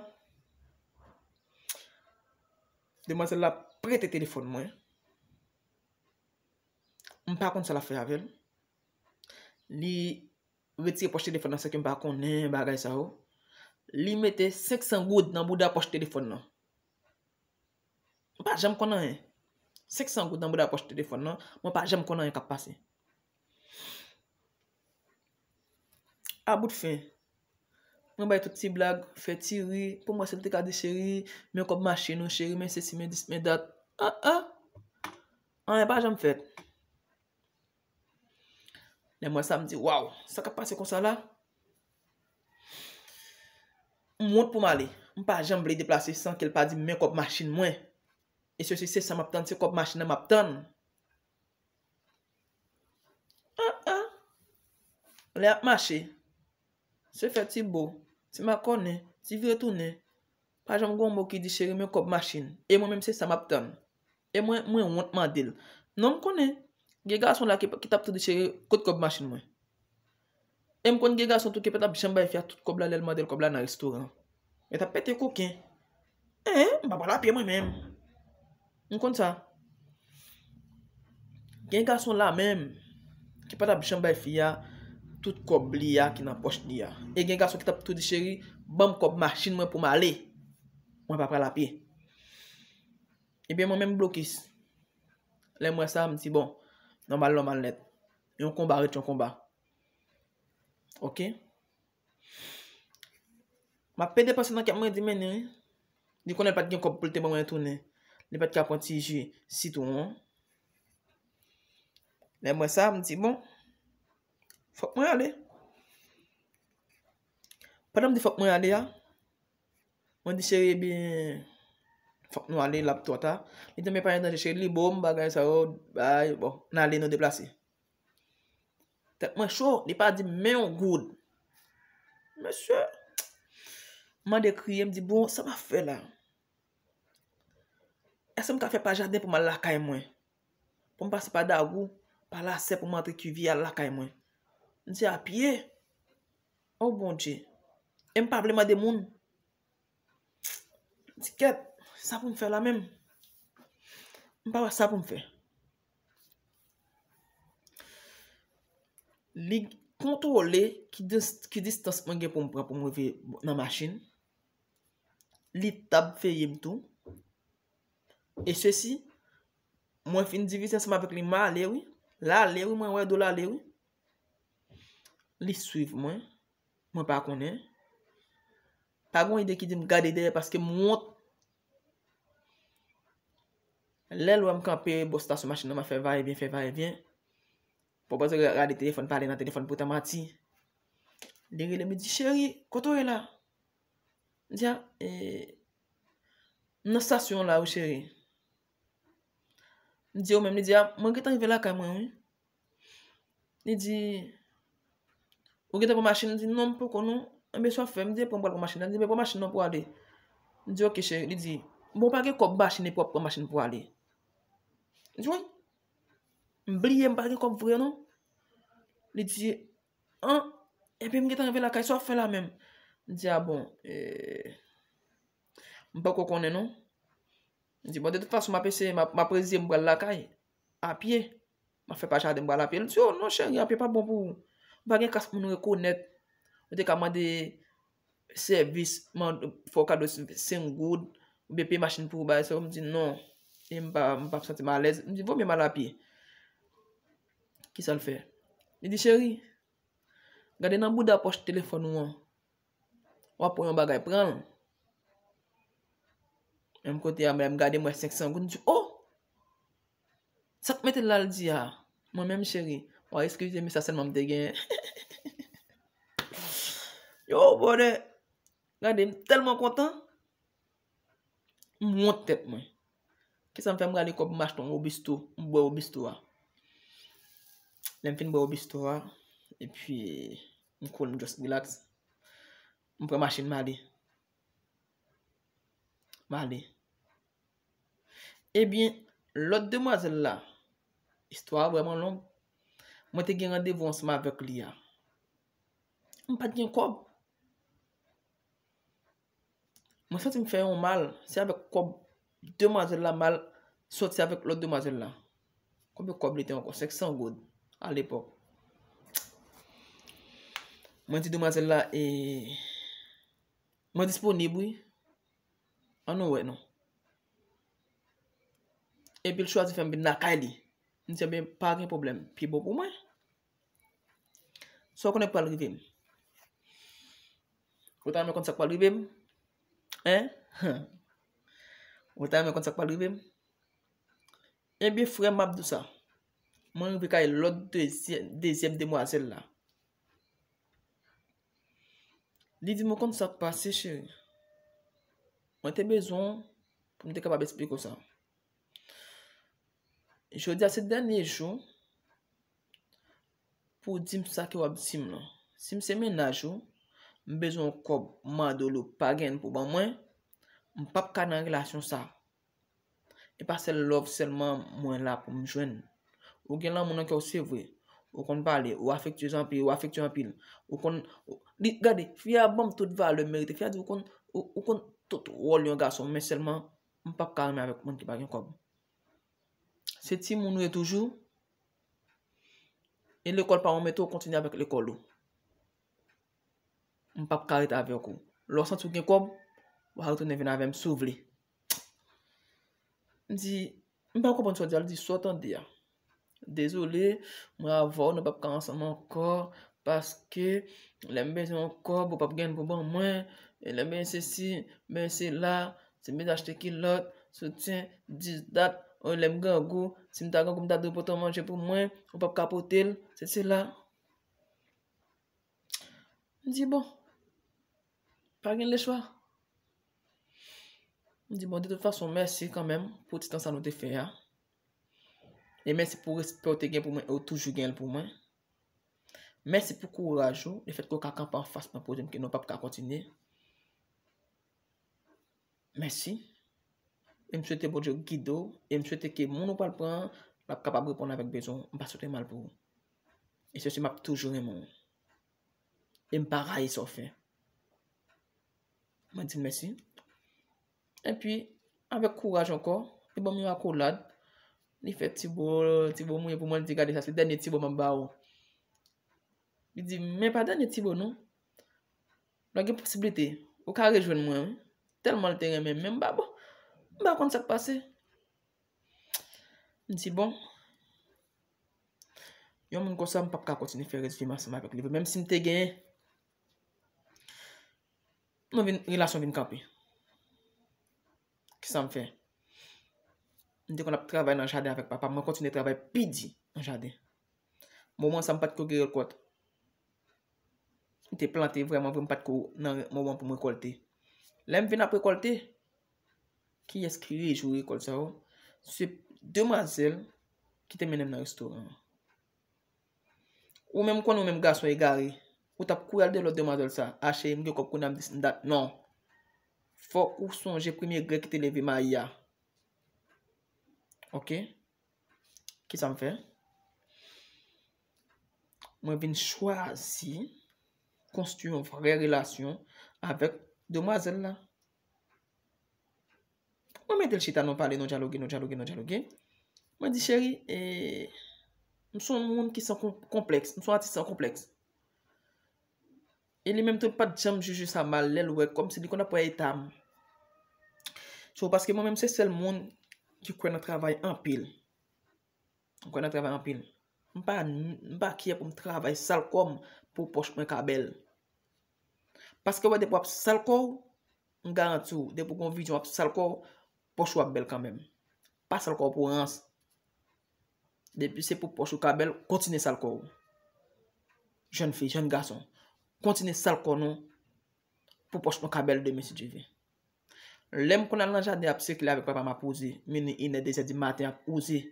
demwazèl la prete telefòn mwen. M pa konn sa l ap fè avè l. Li retire pòch telefòn nan, sèke m pa konnen bagay sa yo. Li mete senk san goud nan bouda pòch telefòn nan. M pa janm konn anyen. Senk san goud nan bouda pòch telefòn nan, mwen pa janm konn anyen k ap pase. A bout fen, mwen bay tout ti blag, fè ti ri, pou m wè si l te ka di, cheri, men kòb machin ou, cheri, men sesi, men dis, men dat. Ah, ah. Anyen pa janm fèt. Lè m wè sa, m di, waw, sa k ap pase konsa la? M wont pou m ale. M pa janm vle deplase san ke l pa di m men kòb machin mwen. E sesi, se sa m ap tann, se kòb machin nan m ap tann. Ah, ah. Lè y ap mache, se fè ti bo, ti makònen, ti vire tounen. Pa janm gen yon mo ki di, cheri, men kòb machin. E mwen menm, se sa m ap tann. E mwen, mwen wont mande l. Non, m konnen. Gen gason la ki, ki t ap tou di, cheri, kot kòb machin mwen? E m konn gen gason tou ki pa t ap janm bay fi a tout kòb la lè l mande l kòb la nan restoran. Yo t ap pete koken. Hein, m pa pral a pye mwen menm. M konn sa. Gen gason la menm ki pa t ap janm bay fi a tout kòb li a ki nan pòch li a. E gen gason ki t ap tou di, cheri, ban m kòb machin mwen pou m ale. Mwen pa pral a pye. Ebyen, mwen menm blokis. Lè m wè sa, m di, bon, nòmal, nòmal nèt. Yon konba ret yon konba. Oke? M ap pede panse nan kè mwen, di, men wi. Li konnen l pa t gen kòb pou l te ban mwen tounen. Li pa t ka pran ti ji sitwon an. Lè m wè sa, m di, bon, fòk mwen ale. Pandan m di fòk mwen ale a, mwen di, cheri, ebyen, fòk nou ale, l ap twò ta. Li di, men pa gen danje, cheri, li bo m, bagay sa yo, bay, bon, n ale, nou deplase. Tèt mwen cho, li pa di m men yon goud. Mesye, m mande kriye, m di, bon, sa m ap fè la? Èske m ka fè pa jaden pou m al lakay mwen? Pou m pase pa Dagou, pa Lasè pou m antre Kivye al lakay mwen. M di, a pye? O Bondye. E m pa vle mande moun. M di, kèt, sa pou m fè la menm? M pa wè sa pou m fè. Li kontwole ki dis-, ki distans mwen gen pou m pran pou m rive nan machin. Li t ap veye m tou. E sesi, mwen fin divize ansanm avèk li, m ale wi. L ale wi, mwen wè do l ale wi. Li swiv mwen. Mwen pa konnen. Pa gen yon ide ki di m gade dèyè paske m wont. Lè l wè m kanpe bò stasyon machin nan, m ap fè vayevyen, fè vayevyen. Pwopòze gade telefòn, pale nan telefòn, poutan manti. Li rele m, li di, cheri, kote w ye la? M di, a, e, m nan stasyon an la wi, cheri. M di, ou menm? Li di, a, mwen gentan rive lakay mwen wi. Li di, ou gentan pran machin? M di, non, m poko non. Enben, sa w ap fè? M di, pran, m pral pran machin nan. Li di, men pran machin nan pou ale. M di, oke, cheri. Li di, bon, w pa gen kòb machin epi w ap pran machin pou ale? M di, wi. M bliye, m pa gen kòb vre non. Li di, an, epi m gentan rive lakay, sa w ap fè la menm? M di, a bon, e, m poko konnen non. M di, bon, de tout fason, m ap eseye, m ap, m ap reziye m pral lakay, a pye. M ap fè pa jaden m pral a pye. Li di, o non, cheri, a pye pa bon pou ou. Ou pa gen kas pou moun rekonèt. Ou te ka mande sèvis, mande, fè w kado senk goud, oubyen peye machin pou ou, bagay sa yo. M di, non. E m pa, m p ap santi m alèz. M di, vo mye m al a pye. Kisa l fè? Li di, cheri, gade nan bouda pòch telefòn ou an. W ap wè yon bagay, pran l. Menm kote a, m gade, m wè senk san goud, m di, o! Sa k mete l la, l di a? Mwen menm, cheri, w a eskize m, sa sèlman m te gen. Yo, bonè! Gade, m tèlman kontan. M wont tèt mwen. Kisa m fè? M rale kòb m achte yon Robusto, m bwè Robusto a. Lè m fin bwè Robusto a, epi m cool, m just relax. M pran machin, m ale. M ale. Ebyen, lòt demwazèl la, istwa a vrèman long. Mwen te gen randevou ansanm avèk li a. M pa t gen kòb. Mwen santi m fè yon mal, se avèk kòb demwazèl la m al sòti avèk lòt demwazèl la. Konbyen kòb li te ankò? Senk san goud alepòk. Mwen di demwazèl la, e, mwen disponib, wi. Ann nou wè non. Epi l chwazi fè m vin lakay li. M di, ebyen, pa gen pwoblèm. Pi bon pou mwen. Sa w konnen k pral rive m? Ou ta renmen konn sa k pral rive m? Hein? Ou ta renmen konn sa k pral rive m? Ebyen, frè m, m ap di w sa. Mwen rive kay lòt dezyè-, dezyèm demwazèl la. Li di m, ou konn sa k pase, cheri? Mwen te bezwen w pou m te kapab esplike w sa. Jodi a se dènye jou pou w di m sa ke w ap di m lan. Si m se mennaj ou, m bezwen yon kòb, m mande w li, w pa genyen pou ban mwen, m p ap ka nan relasyon sa. E pa sèl love sèlman mwen la pou m jwenn. Ou gen lanmou nan kè w, se vre. Ou konn pale, ou afektyez anpil, ou afektye anpil. Ou konn, ou, li, gade, fi a ban m tout valè m merite. Fi a di ou konn, ou, ou konn tout wòl yon gason, men sèlman, m p ap ka renmen avèk moun ki pa gen kòb. Se timoun ou ye toujou. E lekòl pa w mete w kontinye avèk lekòl ou. M p ap ka ret avèk ou. Lè w santi w gen kòb, w a retounen vin avè m si w vle. M di, m pa konprann sa w di a. L di, sa w tande a. Dezole, mwen avè w, nou p ap ka ansanm ankò, paske lè m bezwen yon kòb, ou p ap gen pou ban mwen, e lè m bezwen sesi, m bezwen sela, si m bezwen achte kilòt, soutyen, dis dat, o, lè m grangou, si m ta grangou, m ta dwe pote yon manje pou mwen, ou p ap ka pote l, se sela. M di, bon, pa gen lechwa. M di, bon, de tout fason, mèsi kanmenm pou ti tan sa nou te fè a. E mèsi pou respè w te gen pou mwen e w toujou gen l pou mwen. Mèsi pou kouraj ou, lefètke w ka kanpe anfas mwen pou di m ke nou p ap ka kontinye. Mèsi. E m swete Bondye gide w. E m swete ke moun ou pral pran an, l ap kapab reponn avèk bezwen w. M pa swete mal pou ou. E sesi, m ap toujou renmen w. E m pa rayi sa w fè. Mwen di l mèsi. Epi, avèk kouraj ankò, li ban m yon akolad. Li fè ti bo, ti bo mouye pou mwen, li di, gade sa, se dènye ti bo m ap ba ou. Li di, men pa dènye ti bo non. Lè gen posiblite, ou ka rejwenn mwen, wi. Tèlman l te renmen m, men m pa bon. M pa konn sa k pase. M di, bon, yon moun konsa, m p ap ka kontinye fè rès vi m ansanm avèk li vre. Menm si m te genyen, nou vin, relasyon vin kanpe. Kisa m fè? M te konn ap travay nan jaden avèk papa m, mwen kontinye travay pi di nan jaden. Moman sa, m pa t ko gen rekòt. M te plante vrèman vre, m pa t ko nan moman pou m rekòlte. Lè m vin ap rekòlte, kiyès ki rejwi rekòt sa yo? Se demwazèl ki te mennen m nan restoran an. Ou menm konnen ou menm gason egare, ou t ap kouri al de lòt demwazèl sa, a cheri, m gen kòb kounye a, m dis m dat. Non. Fòk ou sonje premye grenn ki te leve mayi a. Oke? Kisa m fè? Mwen vin chwazi konstwi yon vrè relasyon avèk demwazèl la. Mwen mete l chita, nou pale, nou dyaloge, nou dyaloge, nou dyaloge. Mwen di, cheri, e, m se yon moun ki san kon-, konplèks, m se yon atis san konplèks. E li menm tou, li pa t janm jije sa mal, lè l wè, kòmsi li konn ap wè eta m. So, paske mwen menm, se sèl moun ki kwè nan travay anpil. M kwè nan travay anpil. M pa, m pa kyè pou m travay sal kò m pou pòch mwen ka bèl. Paske wè, depi w ap sal kò w, m garanti w, depi w gen yon vizyon w ap sal kò w, pòch ou ap bèl kanmenm. Pa sal kò w pou rans. Depi se pou pòch ou ka bèl, kontinye sal kò w. Jèn fi, jèn gason, kontinye sal kò nou pou pòch nou ka bèl demen si Dye vle. Lè m konn al nan jaden ap sikile avèk papa m ap wouze, minui, inè, dezè di maten ap wouze.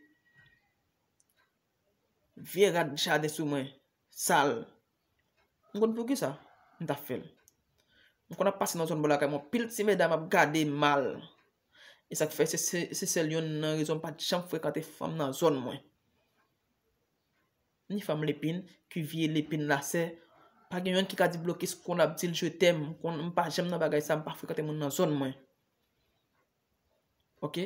Vye rad jaden sou mwen, sal. M konn poukisa m t ap fè l. M konn ap pase nan zòn bò lakay mwen, pil ti medam ap gade m mal. E sa k fè se, se, se sèl yonn nan rezon m pa t janm frekante fanm nan zòn mwen. Ni fanm Lepin, ki vye Lepin lasè, Pa gen youn ki ka di blokis konn ap di l je t'aime. Konn, m pa janm nan bagay sa, m pa frekante moun nan zòn mwen. Ok?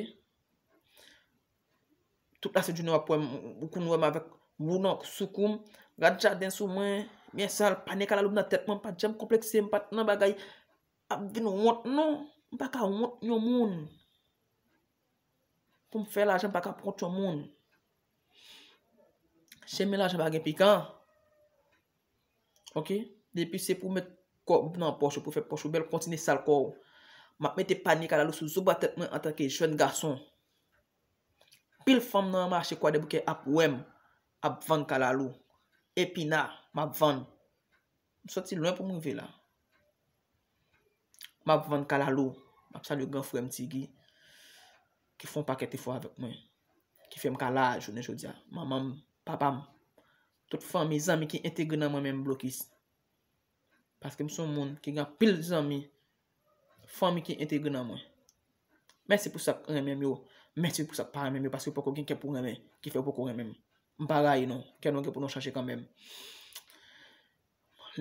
Tout lasent jounen w ap wè m, ou konn wè m avèk wou nan sou kou m. Rad jaden sou mwen, byen sal, panye kalalou nan tèt mwen, m pa t janm konplekse, m pa t nan bagay ap vin wont non. M pa ka wont yon moun. Pou m fè lajan, m pa ka wont yon moun. Chemen lajan pa gen pikan. Ok? Depi se pou met kòb nan pòch ou, pou fè pòch ou bèl, kontinye sal kò w. M ap mete panye kalalou sou zobwa tèt mwen antanke jèn gason. Pil fanm nan mache Kwadèboukè ap wè m, ap vann kalalou. Epina, m ap vann. M soti lwen pou m rive la. M ap vann kalalou. M ap salye gran frè m Tigi, ki fè yon pakèt efò avèk mwen, ki fè m ka la jounen jodi a. Manman m, papa m, tout fanmi, zanmi ki entegre nan mwen menm blokis. Paske m se yon moun ki gen anpil zanmi, fanmi ki entegre nan mwen. Mèsi pou sa k renmen m yo, mèsi pou sa k pa renmen m yo, paske poko gen kè pou renmen, ki fè yo poko renmen m. M pa rayi nou, kè nou gen pou nou chanje kanmenm.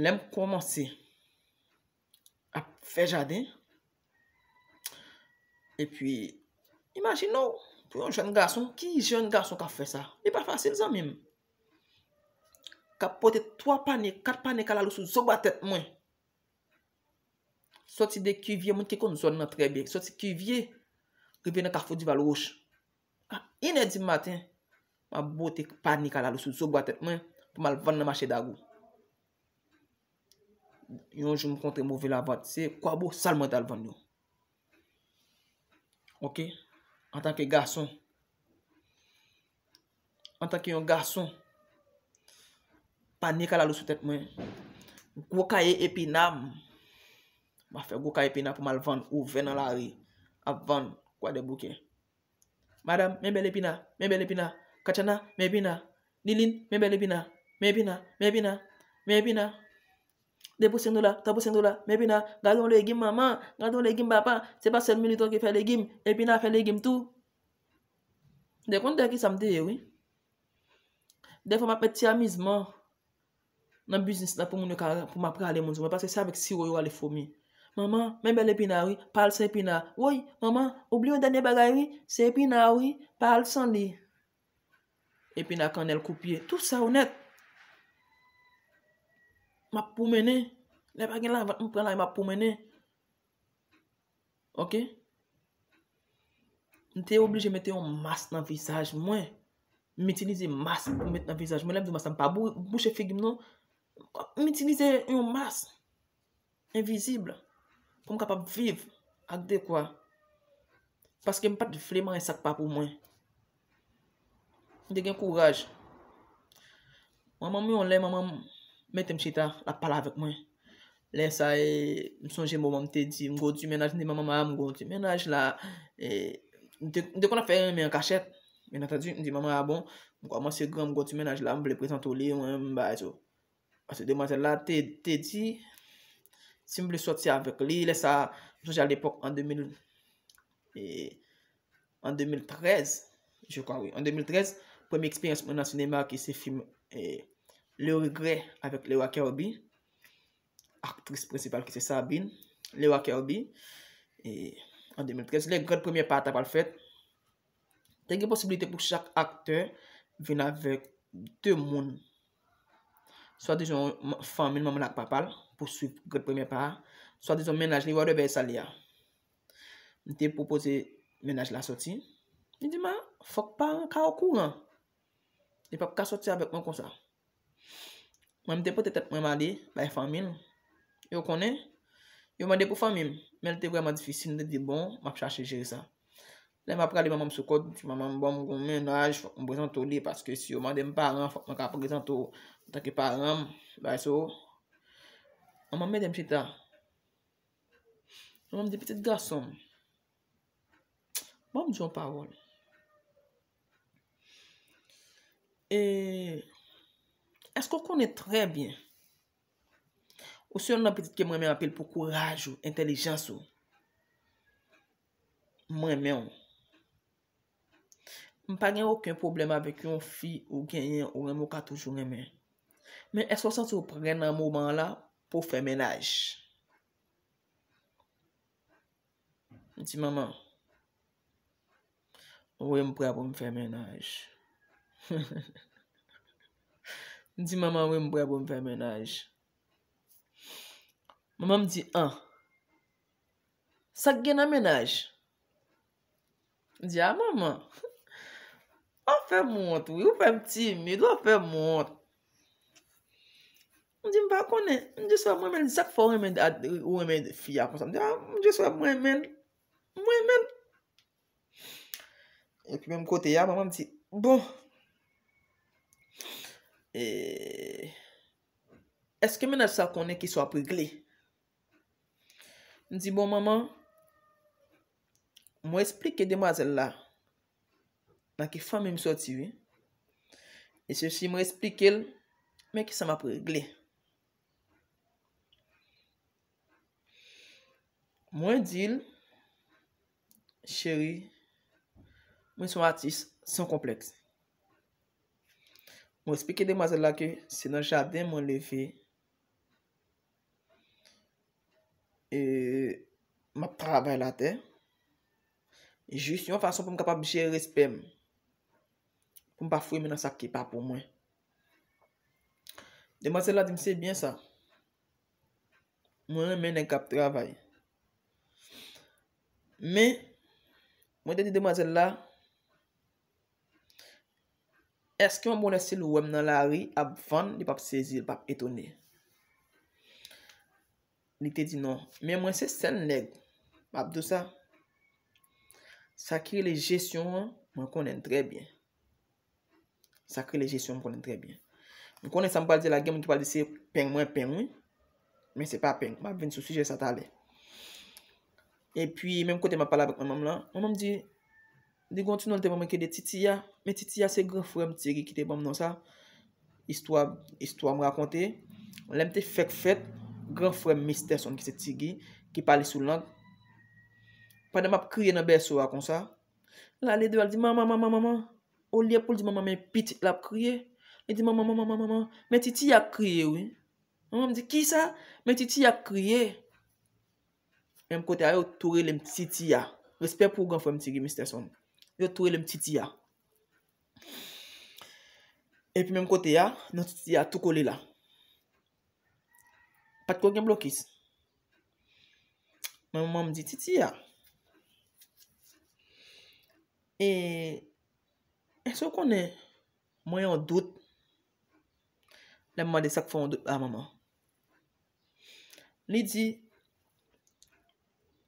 Lè m kòmanse ap fè jaden, epi, imajine w, pou yon jèn gason, ki jèn gason k ap fè sa? Li pa fasil, zanmi m. K ap pote twa panye, kat panye kalalou sou zobwa tèt mwen. Soti de Kivye, moun ki konn zòn nan trè byen. Soti Kivye, rive nan Kafou Dival Wouch. A inè di maten, m ap bote panye kalalou sou zobwa tèt mwen pou m al vann nan mache Dagou. Yon jou m kontre move lavant, se kwabo sal mwen t al vann yo. Ok? Antanke gason, antanke yon gason, panye kalalou sou tèt mwen, gwo kaye epina, m ap fè gwo kaye epina pou m al vann ouvè nan lari, ap vann Kwadèboukè. Madanm, men bèl epina, men bèl epina. Katchana, men epina. Lilin, men bèl epina, men epina, men epina, men epina. De pou senk dola, twa pou senk dola, men epina. Gade yon legim, manman, gade yon legim, papa. Se pa sèl militan ki fè legim, epina fè legim tou. De konn de ki sa m te ye, wi. Dèfwa m ap met ti amizman nan biznis la pou moun yo ka, pou m ap rale moun sou mwen, paske se avèk siwo yo rale fomi. Manman, men bèl epina wi, pa al san epina. Woy, manman, oubli yon dènye bagay wi, se epina wi, pa al san li. Epina, kannèl, koupye, tout sa yo nèt. M ap pwomennen. Lè pa gen lavant, m pran lari, m ap pwomennen. Ok? M te oblije mete yon mas nan vizaj mwen. M itilize mas pou m met nan vizaj mwen. Lè m di mas la, m pa bou-, bouche figi m non. M itilize yon mas envizib pou m kapab viv ak dekwa. Paske m pa t vle manyen sa k pa pou mwen. M te gen kouraj. Manman m yon lè, manman m mete m chita, l ap pale avèk mwen. Lè sa e, m sonje moman m te di, m gen yon ti mennaj, m di manman m, a, m gen yon ti mennaj la. E, m te, m te konn ap fè renmen an kachèt. Byen antandi, m di manman, a bon, m kòmanse gran, m gen yon ti mennaj la, m vle prezante w li, mwen, m bagay tou. Paske demwazèl la te, te di, si m vle sòti avèk li, lè sa, m sonje alepòk an de mil, e, an de mil trèz, je crois, wi, an de mil trèz, premye eksperyans mwen nan sinema ki se fim, e, Le Regret avèk Lewa Kirby, aktris prensipal ki se Sabine, Lewa Kirby, e, an de mil trèz, lè grand premyè pa a ta pral fèt, te gen posiblite pou chak aktè vin avèk de moun. Swadizan fanmi l, manman l ak papa l, pou swiv grand premyè pa a. Swadizan mennaj li, whatever sa l ye a. M te pwopoze mennaj la sòti. Li di m, a, fòk paran ka okouran. Li p ap ka sòti avèk mwen konsa. Mwen, m te pote tèt mwen m ale bay fanmi l. Yo konnen, yo mande pou fanmi m, men l te vrèman difisil. M te di, bon, m ap chache jere sa. Lè m ap prale, manman m sou kòd, m di, manman m, bon, m gen yon mennaj, fòk m prezante w li, paske si yo mande m paran, fòk mwen ka prezante w antanke paran m, bagay sa yo. Manman m mete m chita. Manman m di, pitit gason m, ban m di w yon pawòl. E, èske w konnen trè byen, ou se yonn nan pitit ke m renmen anpil pou kouraj ou, entèlijans ou. M renmen w. M pa gen okenn pwoblèm avèk yon fi ou genyen, ou renmen, ou ka toujou renmen. Men èske w santi w prè nan moman an la pou w fè mennaj? M di, manman, wi, m prè pou m fè mennaj. M di, manman, wi, m prè pou m fè mennaj. Manman m di, an, sa k gen nan mennaj? M di, a, manman, w ap fè m wont, wi, ou fè m timid, w ap fè m wont. M di, m pa konnen. M di, sè m renmen l. Sa k fè w renmen, ou renmen fi a konsa? M di, a, m di, sè m renmen l. M renmen l. Epi menm kote a, manman m di, bon, e, èske mennaj sa konnen kisa w ap regle? M di, bon, manman, mwen esplike demwazèl la nan ki fanmi m soti, wi. E sesi, mwen esplike l, men kisa m ap regle. Mwen di l, cheri, mwen se yon atis san konplèks. Mwen esplike demwazèl la ke se nan jaden mwen leve, e m ap travay latè, jis yon fason pou m kapab jere respè m, pou m pa foure men nan sa ki pa pou mwen. Demwazèl la di m se byen sa. Mwen renmen nèg k ap travay. Men, mwen te di demwazèl la, èske yon bonnè si l wè m nan lari ap vann, li p ap sezi, li p ap etone? Li te di non. Men mwen se sèl nèg, m ap di w sa. Sa ki rele jesyon an, mwen konnen l trè byen. Sa k rele jesyon, m konnen l trè byen. M konnen sa m pral di la, gen moun ki pral di se peng mwen peng, wi. Men se pa peng. M ap vin sou sijè sa talè. Epi, menm kote m ap pale avèk manman m lan, manman m di, li gen yon ti nonm te ban mwen ki rele Titiya. Men Titiya se gran frè m Tigi ki te ban m non sa. Istwa, istwa m rakonte. Lè m te fèk fèt, gran frè m Misterson ki se Tigi, ki pale sou lang. Pandan m ap kriye nan bèso a konsa, l ale deyò, l di, manman, manman, manman. Olye pou l di manman, men pitit la ap kriye, li di, manman, manman, manman, manman, men Titiya ap kriye, wi. Manman m di, kisa? Men Titiya ap kriye. Menm kote a, yo tou rele m Titiya. Respè pou gran frè m Tigi, Misterson. Yo tou rele m Titiya. Epi menm kote a, non Titiya tou kole la. Pa t ko gen blokis. Men manman m di, Titiya, e, èske w konnen mwen yon dout? Lè m mande sa k fè yon dout la, manman. Li di,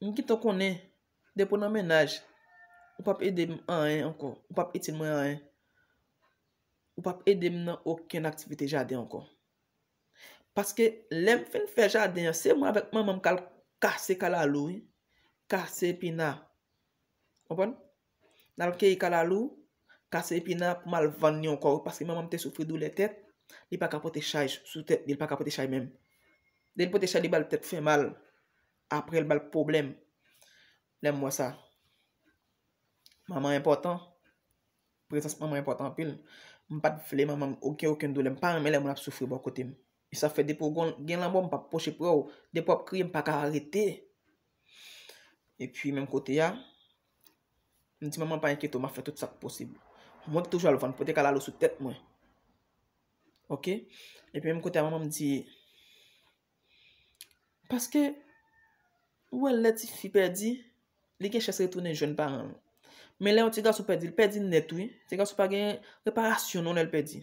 m gentan konnen, depi w nan mennaj, ou p ap ede m anyen ankò, ou p ap itil mwen anyen. Ou p ap ede m nan okenn aktivite jaden ankò. Paske lè m fin fè jaden an, se mwen avèk manman m k al kase kalalou, wi. Kase epina. Konprann? N al keyi kalalou, kase epina pou m al vann li ankò, wi, paske manman m te soufri doulè tèt, li pa ka pote chay sou tèt li, li pa ka pote chay menm. Depi l pote chay, li ba l tèt fè mal. Apre, l ba l pwoblèm. Lè m wè sa. Manman enpòtan. Prezans manman enpòtan anpil. M pa t vle manman m okenn, okenn doulè. M pa renmen lè moun ap soufri bò kote m. E sa fè depi w gon, gen lanmò, m p ap pwoche pre w. Depi w ap kriye, m pa ka rete. Epi menm kote a, m di manman pa enkyete w, m ap fè tout sa k posib. Mwen ki toujou al vann, pote kalalou sou tèt mwen. Oke? Epi menm kote a, manman m di, paske, ou wè lè tifi pèdi, li gen chans retounen jwenn paran l. Men lè yon ti gason pèdi, l pèdi nèt, wi. Ti gason pa gen reparasyon non lè l pèdi.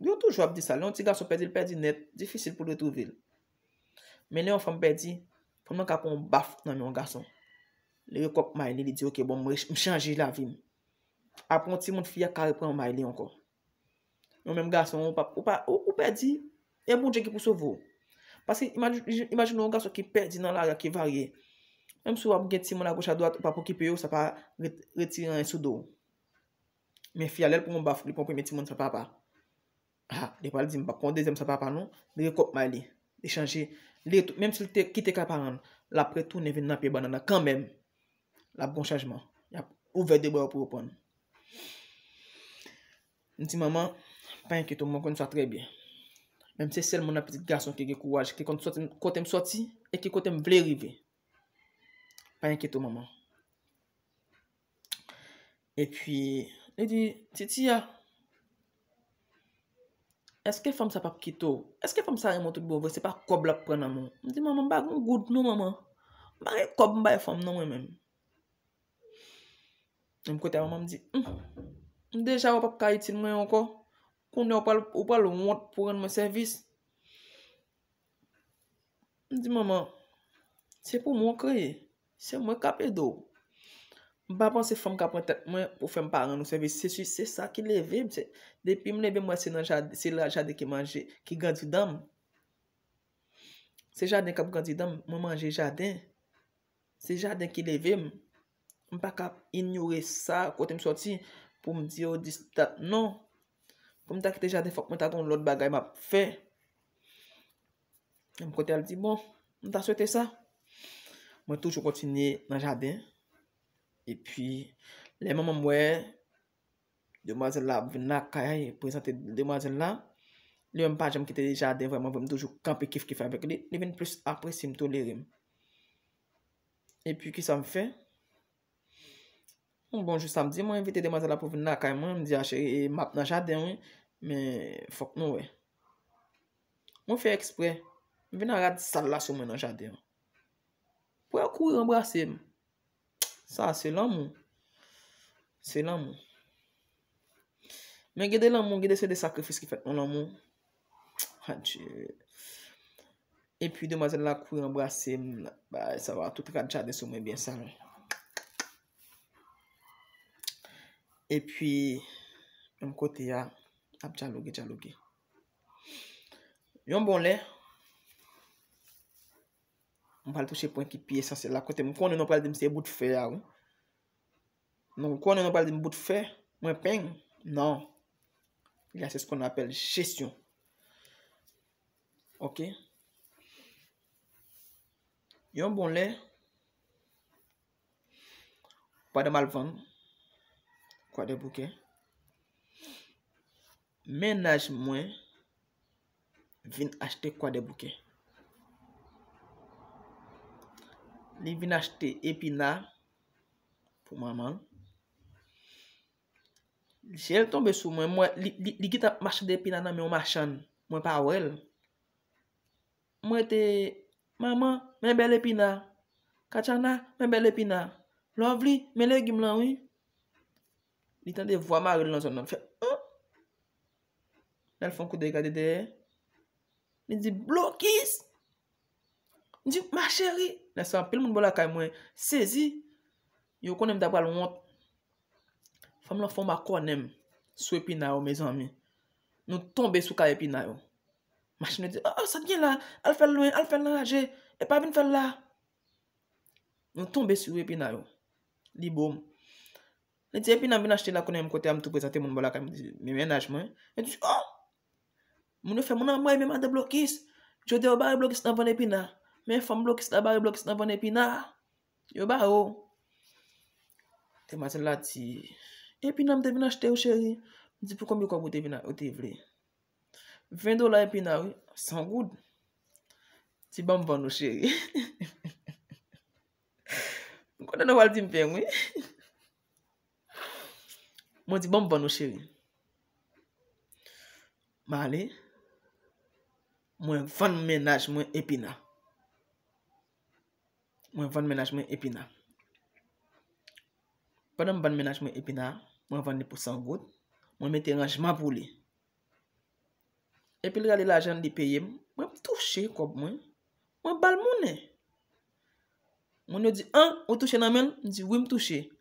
Yo toujou ap di sa, lè yon ti gason pèdi, l pèdi nèt, difisil pou l retwouve l. Men lè yon fanm pèdi, fanm nan ka pran yon baf nan men yon gason. Li rekòk may li, li di, oke, bon, m re-, m chanje lavi m. Apre yon timoun, fi a ka repran may li ankò. Yon menm gason, ou pa, ou pa, ou, ou pèdi, e Bondye ki pou sove w. Paske imaj-, imajine yon gason ki pèdi nan lari a, ki varye. Menm si w ap gen timoun agoch adwat, ou p ap okipe yo, sa pa ret-, retire anyen sou do w. Men fi a, lè l pran yon baf, li pran premye timoun san papa. Ha, li pral di, m p ap pran yon dezyèm san papa non. Li rekòk may li. Li chanje. Li tou, menm si l te kite kay paran l, l ap retounen vin nan pye bannann nan kanmenm. L ap gon chanjman. Y ap ouvè de bra yo pou yo pran l. M di, manman, Pa enkyete w, mwen konn sa trè byen. Men m se sèl moun nan pitit gason ki gen kouraj, ki konn sòti kote m sòti e ki kote m vle rive. Pa enkyete w, manman. Epi, li di, Titi a, èske fanm sa p ap kite w? Èske fanm sa renmen w tout bon vre? Se pa kòb l ap pran nan men w. M di, Manman, m pa gen goud non, manman. M pa gen kòb m bay fanm non, mwen menm. Menm kote a, manman m di, "Humm, m deja wè w p ap ka itil mwen ankò. Kounye a, ou pral, ou pral wont pou rann mwen sèvis." M di, "Manman, se pou mwen w kreye. Se mwen k ap ede w. M pa panse fanm ka pran tèt mwen pou fè m pa rann ou sèvis. Se, se, se sa ki leve m. Se, depi m leve, m wè se nan jaden, se la jaden ki manje, ki grandi dan m. Se jaden k ap grandi dan m. Mwen manje jaden." Se jaden ki leve m. M pa ka inyore sa kote m sòti pou m di yo dis dat non. Pou m ta kite jaden, fòk mwen ta gen yon lòt bagay m ap fè. Menm kote a, l di, "Bon, m ta swete sa." Mwen toujou kontinye nan jaden. Epi, lè manman m wè demwazèl la ap vin lakay, prezante demwazèl la. Li menm pa janm kite jaden vrèman vre, m toujou kanpe kif kif avèk li. Li vin plis apresye m, tolere m. Epi kisa m fè? Yon bon jou samdi, mwen envite demwazèl la pou vin lakay mwen. M di, "A cheri, e, m ap nan jaden, wi, men fòk nou wè." Mwen fè eksprè. M vin a rad sal la sou mwen nan jaden an. Pou yo kouri anbrase m. Sa se lanmou. Se lanmou. Men gen de lanmou, gen de se de sakrifis ki fèt nan lanmou. Adye. Epi demwazèl la kouri anbrase m, bay sa va, tout rad jaden sou mwen byen sal. Epi, menm kote a, ap dyaloge, dyaloge. Yon bon lè, m pral touche pwen ki pi esansyèl la, kote m konnen nou pral di m se bout fè a, wi. Nou konnen nou pral di m bout fè, mwen peng. Non. Il y a ce qu'on appelle gestion. Ok? Yon bon lè, pandan m al vann Kwadèboukè, mennaj mwen vin achte Kwadèboukè. Li vin achte epina pou manman l. Je l tonbe sou mwen, mwen, li, li, li gentan ap mache de epina nan men yon machann. Mwen pa wè l. Mwen te, "Manman, men bèl epina. Katjana, men bèl epina. Lovely, men legim lan, wi." Li tande vwa mari l nan zòn nan. L fè, "An?" Lè l fè yon kout de gade dèyè, li di, "Blokis!" M di, "Ma chérie!" Lè sa, anpil moun bò lakay mwen sezi. Yo konnen m ta pral wont. Fanm lan fè yon makònè m sou epina yo, mezanmi. Nou tonbe sou kay epina yo. Machin yo di, "Oh, oh, sa t gen la? Al fè l lwen, al fè l nan raje. E pa vin fè l la." Nou tonbe sou epina yo. Li bo m. Li di, "Epina m vin achte la, kounye a m kote a, m tou prezante moun bò lakay m." M di, "Men mennaj mwen." Li di, "Oh!" Moun yo fè moun anmwey, men madan blokis. Jodi a yo bare blokis nan vann epina. Men fanm blokis la bare blokis nan vann epina. Yo bare w. Demwazèl la di, "Epina m te vin achte wi, cheri." M di, "Pou konbyen kòb ou te vin a-, ou te vle?" "Ven dola epina wi, san goud." Di, "Ban m vann ou, cheri." M konnen nou pral di m peng wi. Mwen di, "Ban m vann ou, cheri." M ale, mwen vann mennaj mwen epina. Mwen vann mennaj mwen epina. Pandan m vann mennaj mwen epina, mwen vann li pou san goud, mwen mete ranjman pou li. Epi l rale lajan l, li peye m, mwen m touche kòb mwen, mwen ba l monnen. Moun yo di, "An, ou touche nan men l?" M di, "Wi, m touche."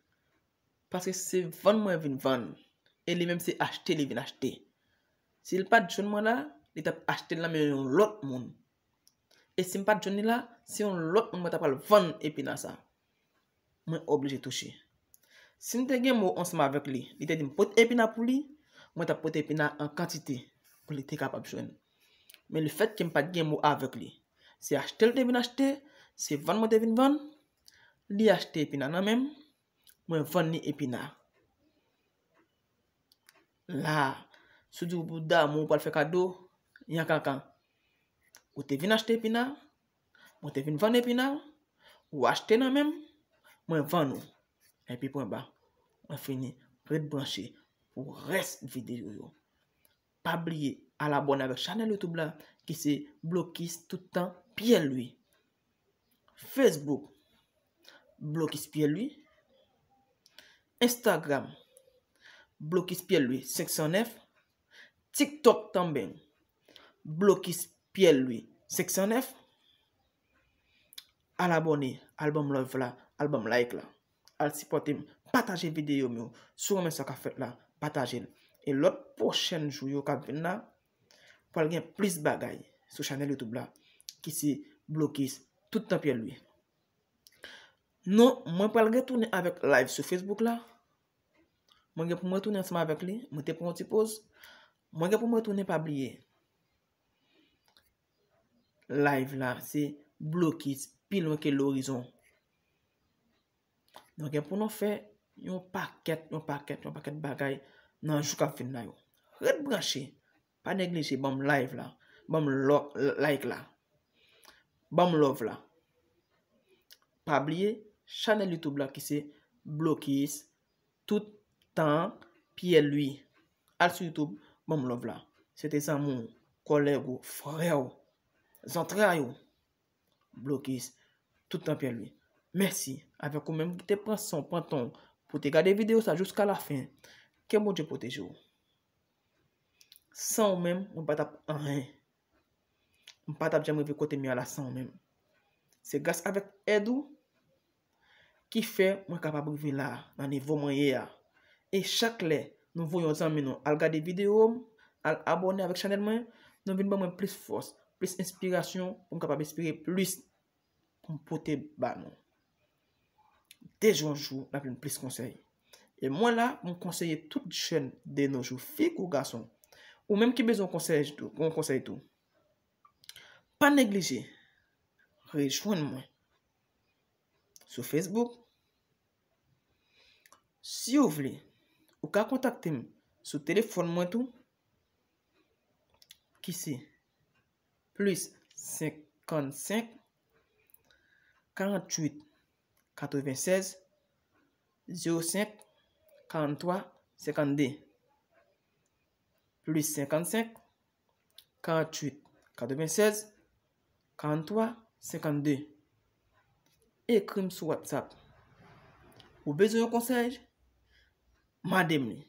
Paske se vann mwen vin vann. E li menm se achte li vin achte. Si l pa t jwenn mwen la, li t ap achte l nan men yon lòt moun. E si m pa t jwenn li la, se yon lòt moun mwen ta pral vann epina sa. Mwen oblije touche. Si m te gen mo ansanm avèk li, li te di m pote epina pou li, mwen t ap pote epina an kantite pou li te kapab jwenn. Men lefètke m pa t gen mo avèk li, se achte l te vin achte, se vann mwen te vin vann, li achte epina nan men m, mwen vann li epina. La, Si w di w pou damou, ou pral fè kado, yankankan. Ou te vin achte epina, mwen te vin vann epina, ou achte nan men m, mwen vann ou. Epi pwen ba. Mwen fini. Ret branche pou rès videyo yo. Pa bliye al abòne avèk chanèl YouTube la ki se Blokis Toutan Pierre Louis. Facebook, Blokis Pierre Louis. Instagram, Blokis Pierre Louis senk san nèf. TikTok tanben, Blokis Pierre Louis senk san nèf. Al abòne, al ban m love la, al ban m like la. Al sipòte m, pataje videyo m yo. Si w renmen sa k ap fèt la, pataje l. E lòt pwochèn jou yo k ap vin la, pral gen plis bagay sou chanèl YouTube la, ki se Blokis Toutan Pierre Louis. Non, mwen pral retounen avèk live sou Facebook la. Mwen gen pou mwen retounen ansanm avèk li. Mwen te pran yon ti poz. Mwen gen pou mwen retounen, pa bliye. Live la, se Blokis pi lwen ke lorizon. Nou gen pou nou fè yon pakèt, yon pakèt, yon pakèt bagay nan jou k ap vin la yo. Ret branche. Pa neglije ban m live la. Ban m lo-, like la. Ban m love la. Pa bliye, chanèl YouTube la ki se Blokis Toutan Pierre Louis. Al sou YouTube, ban m love la. Se te zanmi w, kòlèg ou, frè w, zantray ou. Blokis Toutan Pierre Louis. Mèsi avèk ou menm ki te pran san w, pran tan w pou te gade videyo sa jiska lafen. Ke Bondye pwoteje w. San ou menm, mwen pa t ap anyen. M pa t ap janm rive kote m ye a la san ou menm. Se gras avèk èd ou ki fè mwen kapab rive la, nan nivo mwen ye a. E chak lè nou voye yon zanmi nou al gade videyo m, al abòne avèk chanèl mwen, nou vin ban mwen plis fòs, plis enspirasyon pou m kapab enspire plis pou m pote ba nou. De jou an jou, n ap jwenn plis konsèy. E mwen la pou m konseye tout jèn de nos jours, fi kou gason. Ou menm ki bezwen yon konsèy tou, yon konsèy tou. Pa neglije rejwenn mwen sou Facebook. Si w vle, ou ka kontakte m sou telefòn mwen tou, ki se plis senkannsenk, karanntuit, katrevennsèz, zewo senk, karanntwa, senkannde. Plis senkannsenk, karanntuit, katrevennsèz, karannntwa, senkannde. Ekri m sou WhatsApp. Ou bezwen yon konsèy? Mande m li.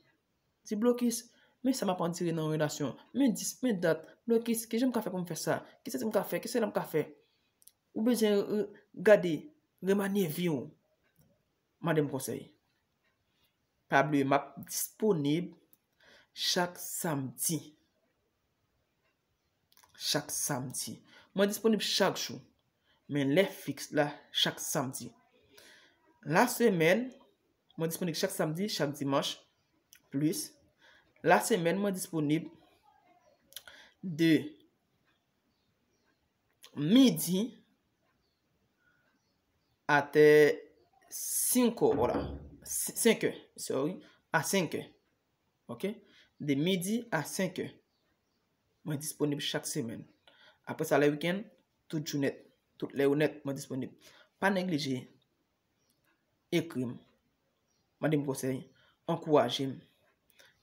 Di Blokis, men sa m ap andire nan yon relasyon. Men dis, men dat. Blokis, kijan m ka fè pou m fè sa? Kisa m ka fè? Kisa m ka fè? Ou bezwen, euh, gade, remanye vi w. Mande m konsèy. Pa bliye, m ap disponib chak samdi. Chak samdi. Mwen disponib chak jou. Men lè fiks la, chak samdi. Lasemèn, mwen disponib chak samdi, chak dimanch, plis. Lasemèn, mwen disponib de midi atè senk è, wala, senk è, sorry, a senk è. Ok? De midi a senk è. Mwen disponib chak semèn. Apre sa, lè wikenn, tout jou nèt, tout lè yo nèt, mwen disponib. Pa neglije ekri m, mande m konsèy, ankouraje m.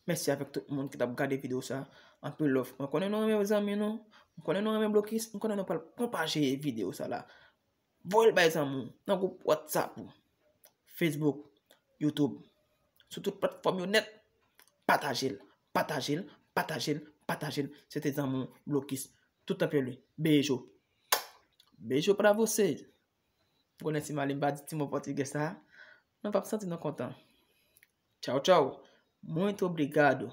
Mèsi avèk tout moun ki t ap gade videyo sa. Anpil love. Mwen konnen nou renmen zanmi nou. Mwen konnen nou renmen Blokis. Mwen konnen nou pral pwopaje videyo sa la. Voye l bay zanmi w nan gwoup WhatsApp ou, Facebook, YouTube, sou tout platfòm yo nèt. Pataje l, pataje l, pataje l, pataje l. Se te zanmi w Blokis. Toutan Pierre Louis. Bejo. Bejo pra você. Ou konnen si Mali m pa di ti mo pòtigè sa, nou p ap santi nou kontan. Tchau, tchau. Muito obrigado.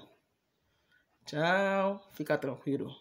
Tchau. Fica tranquilo.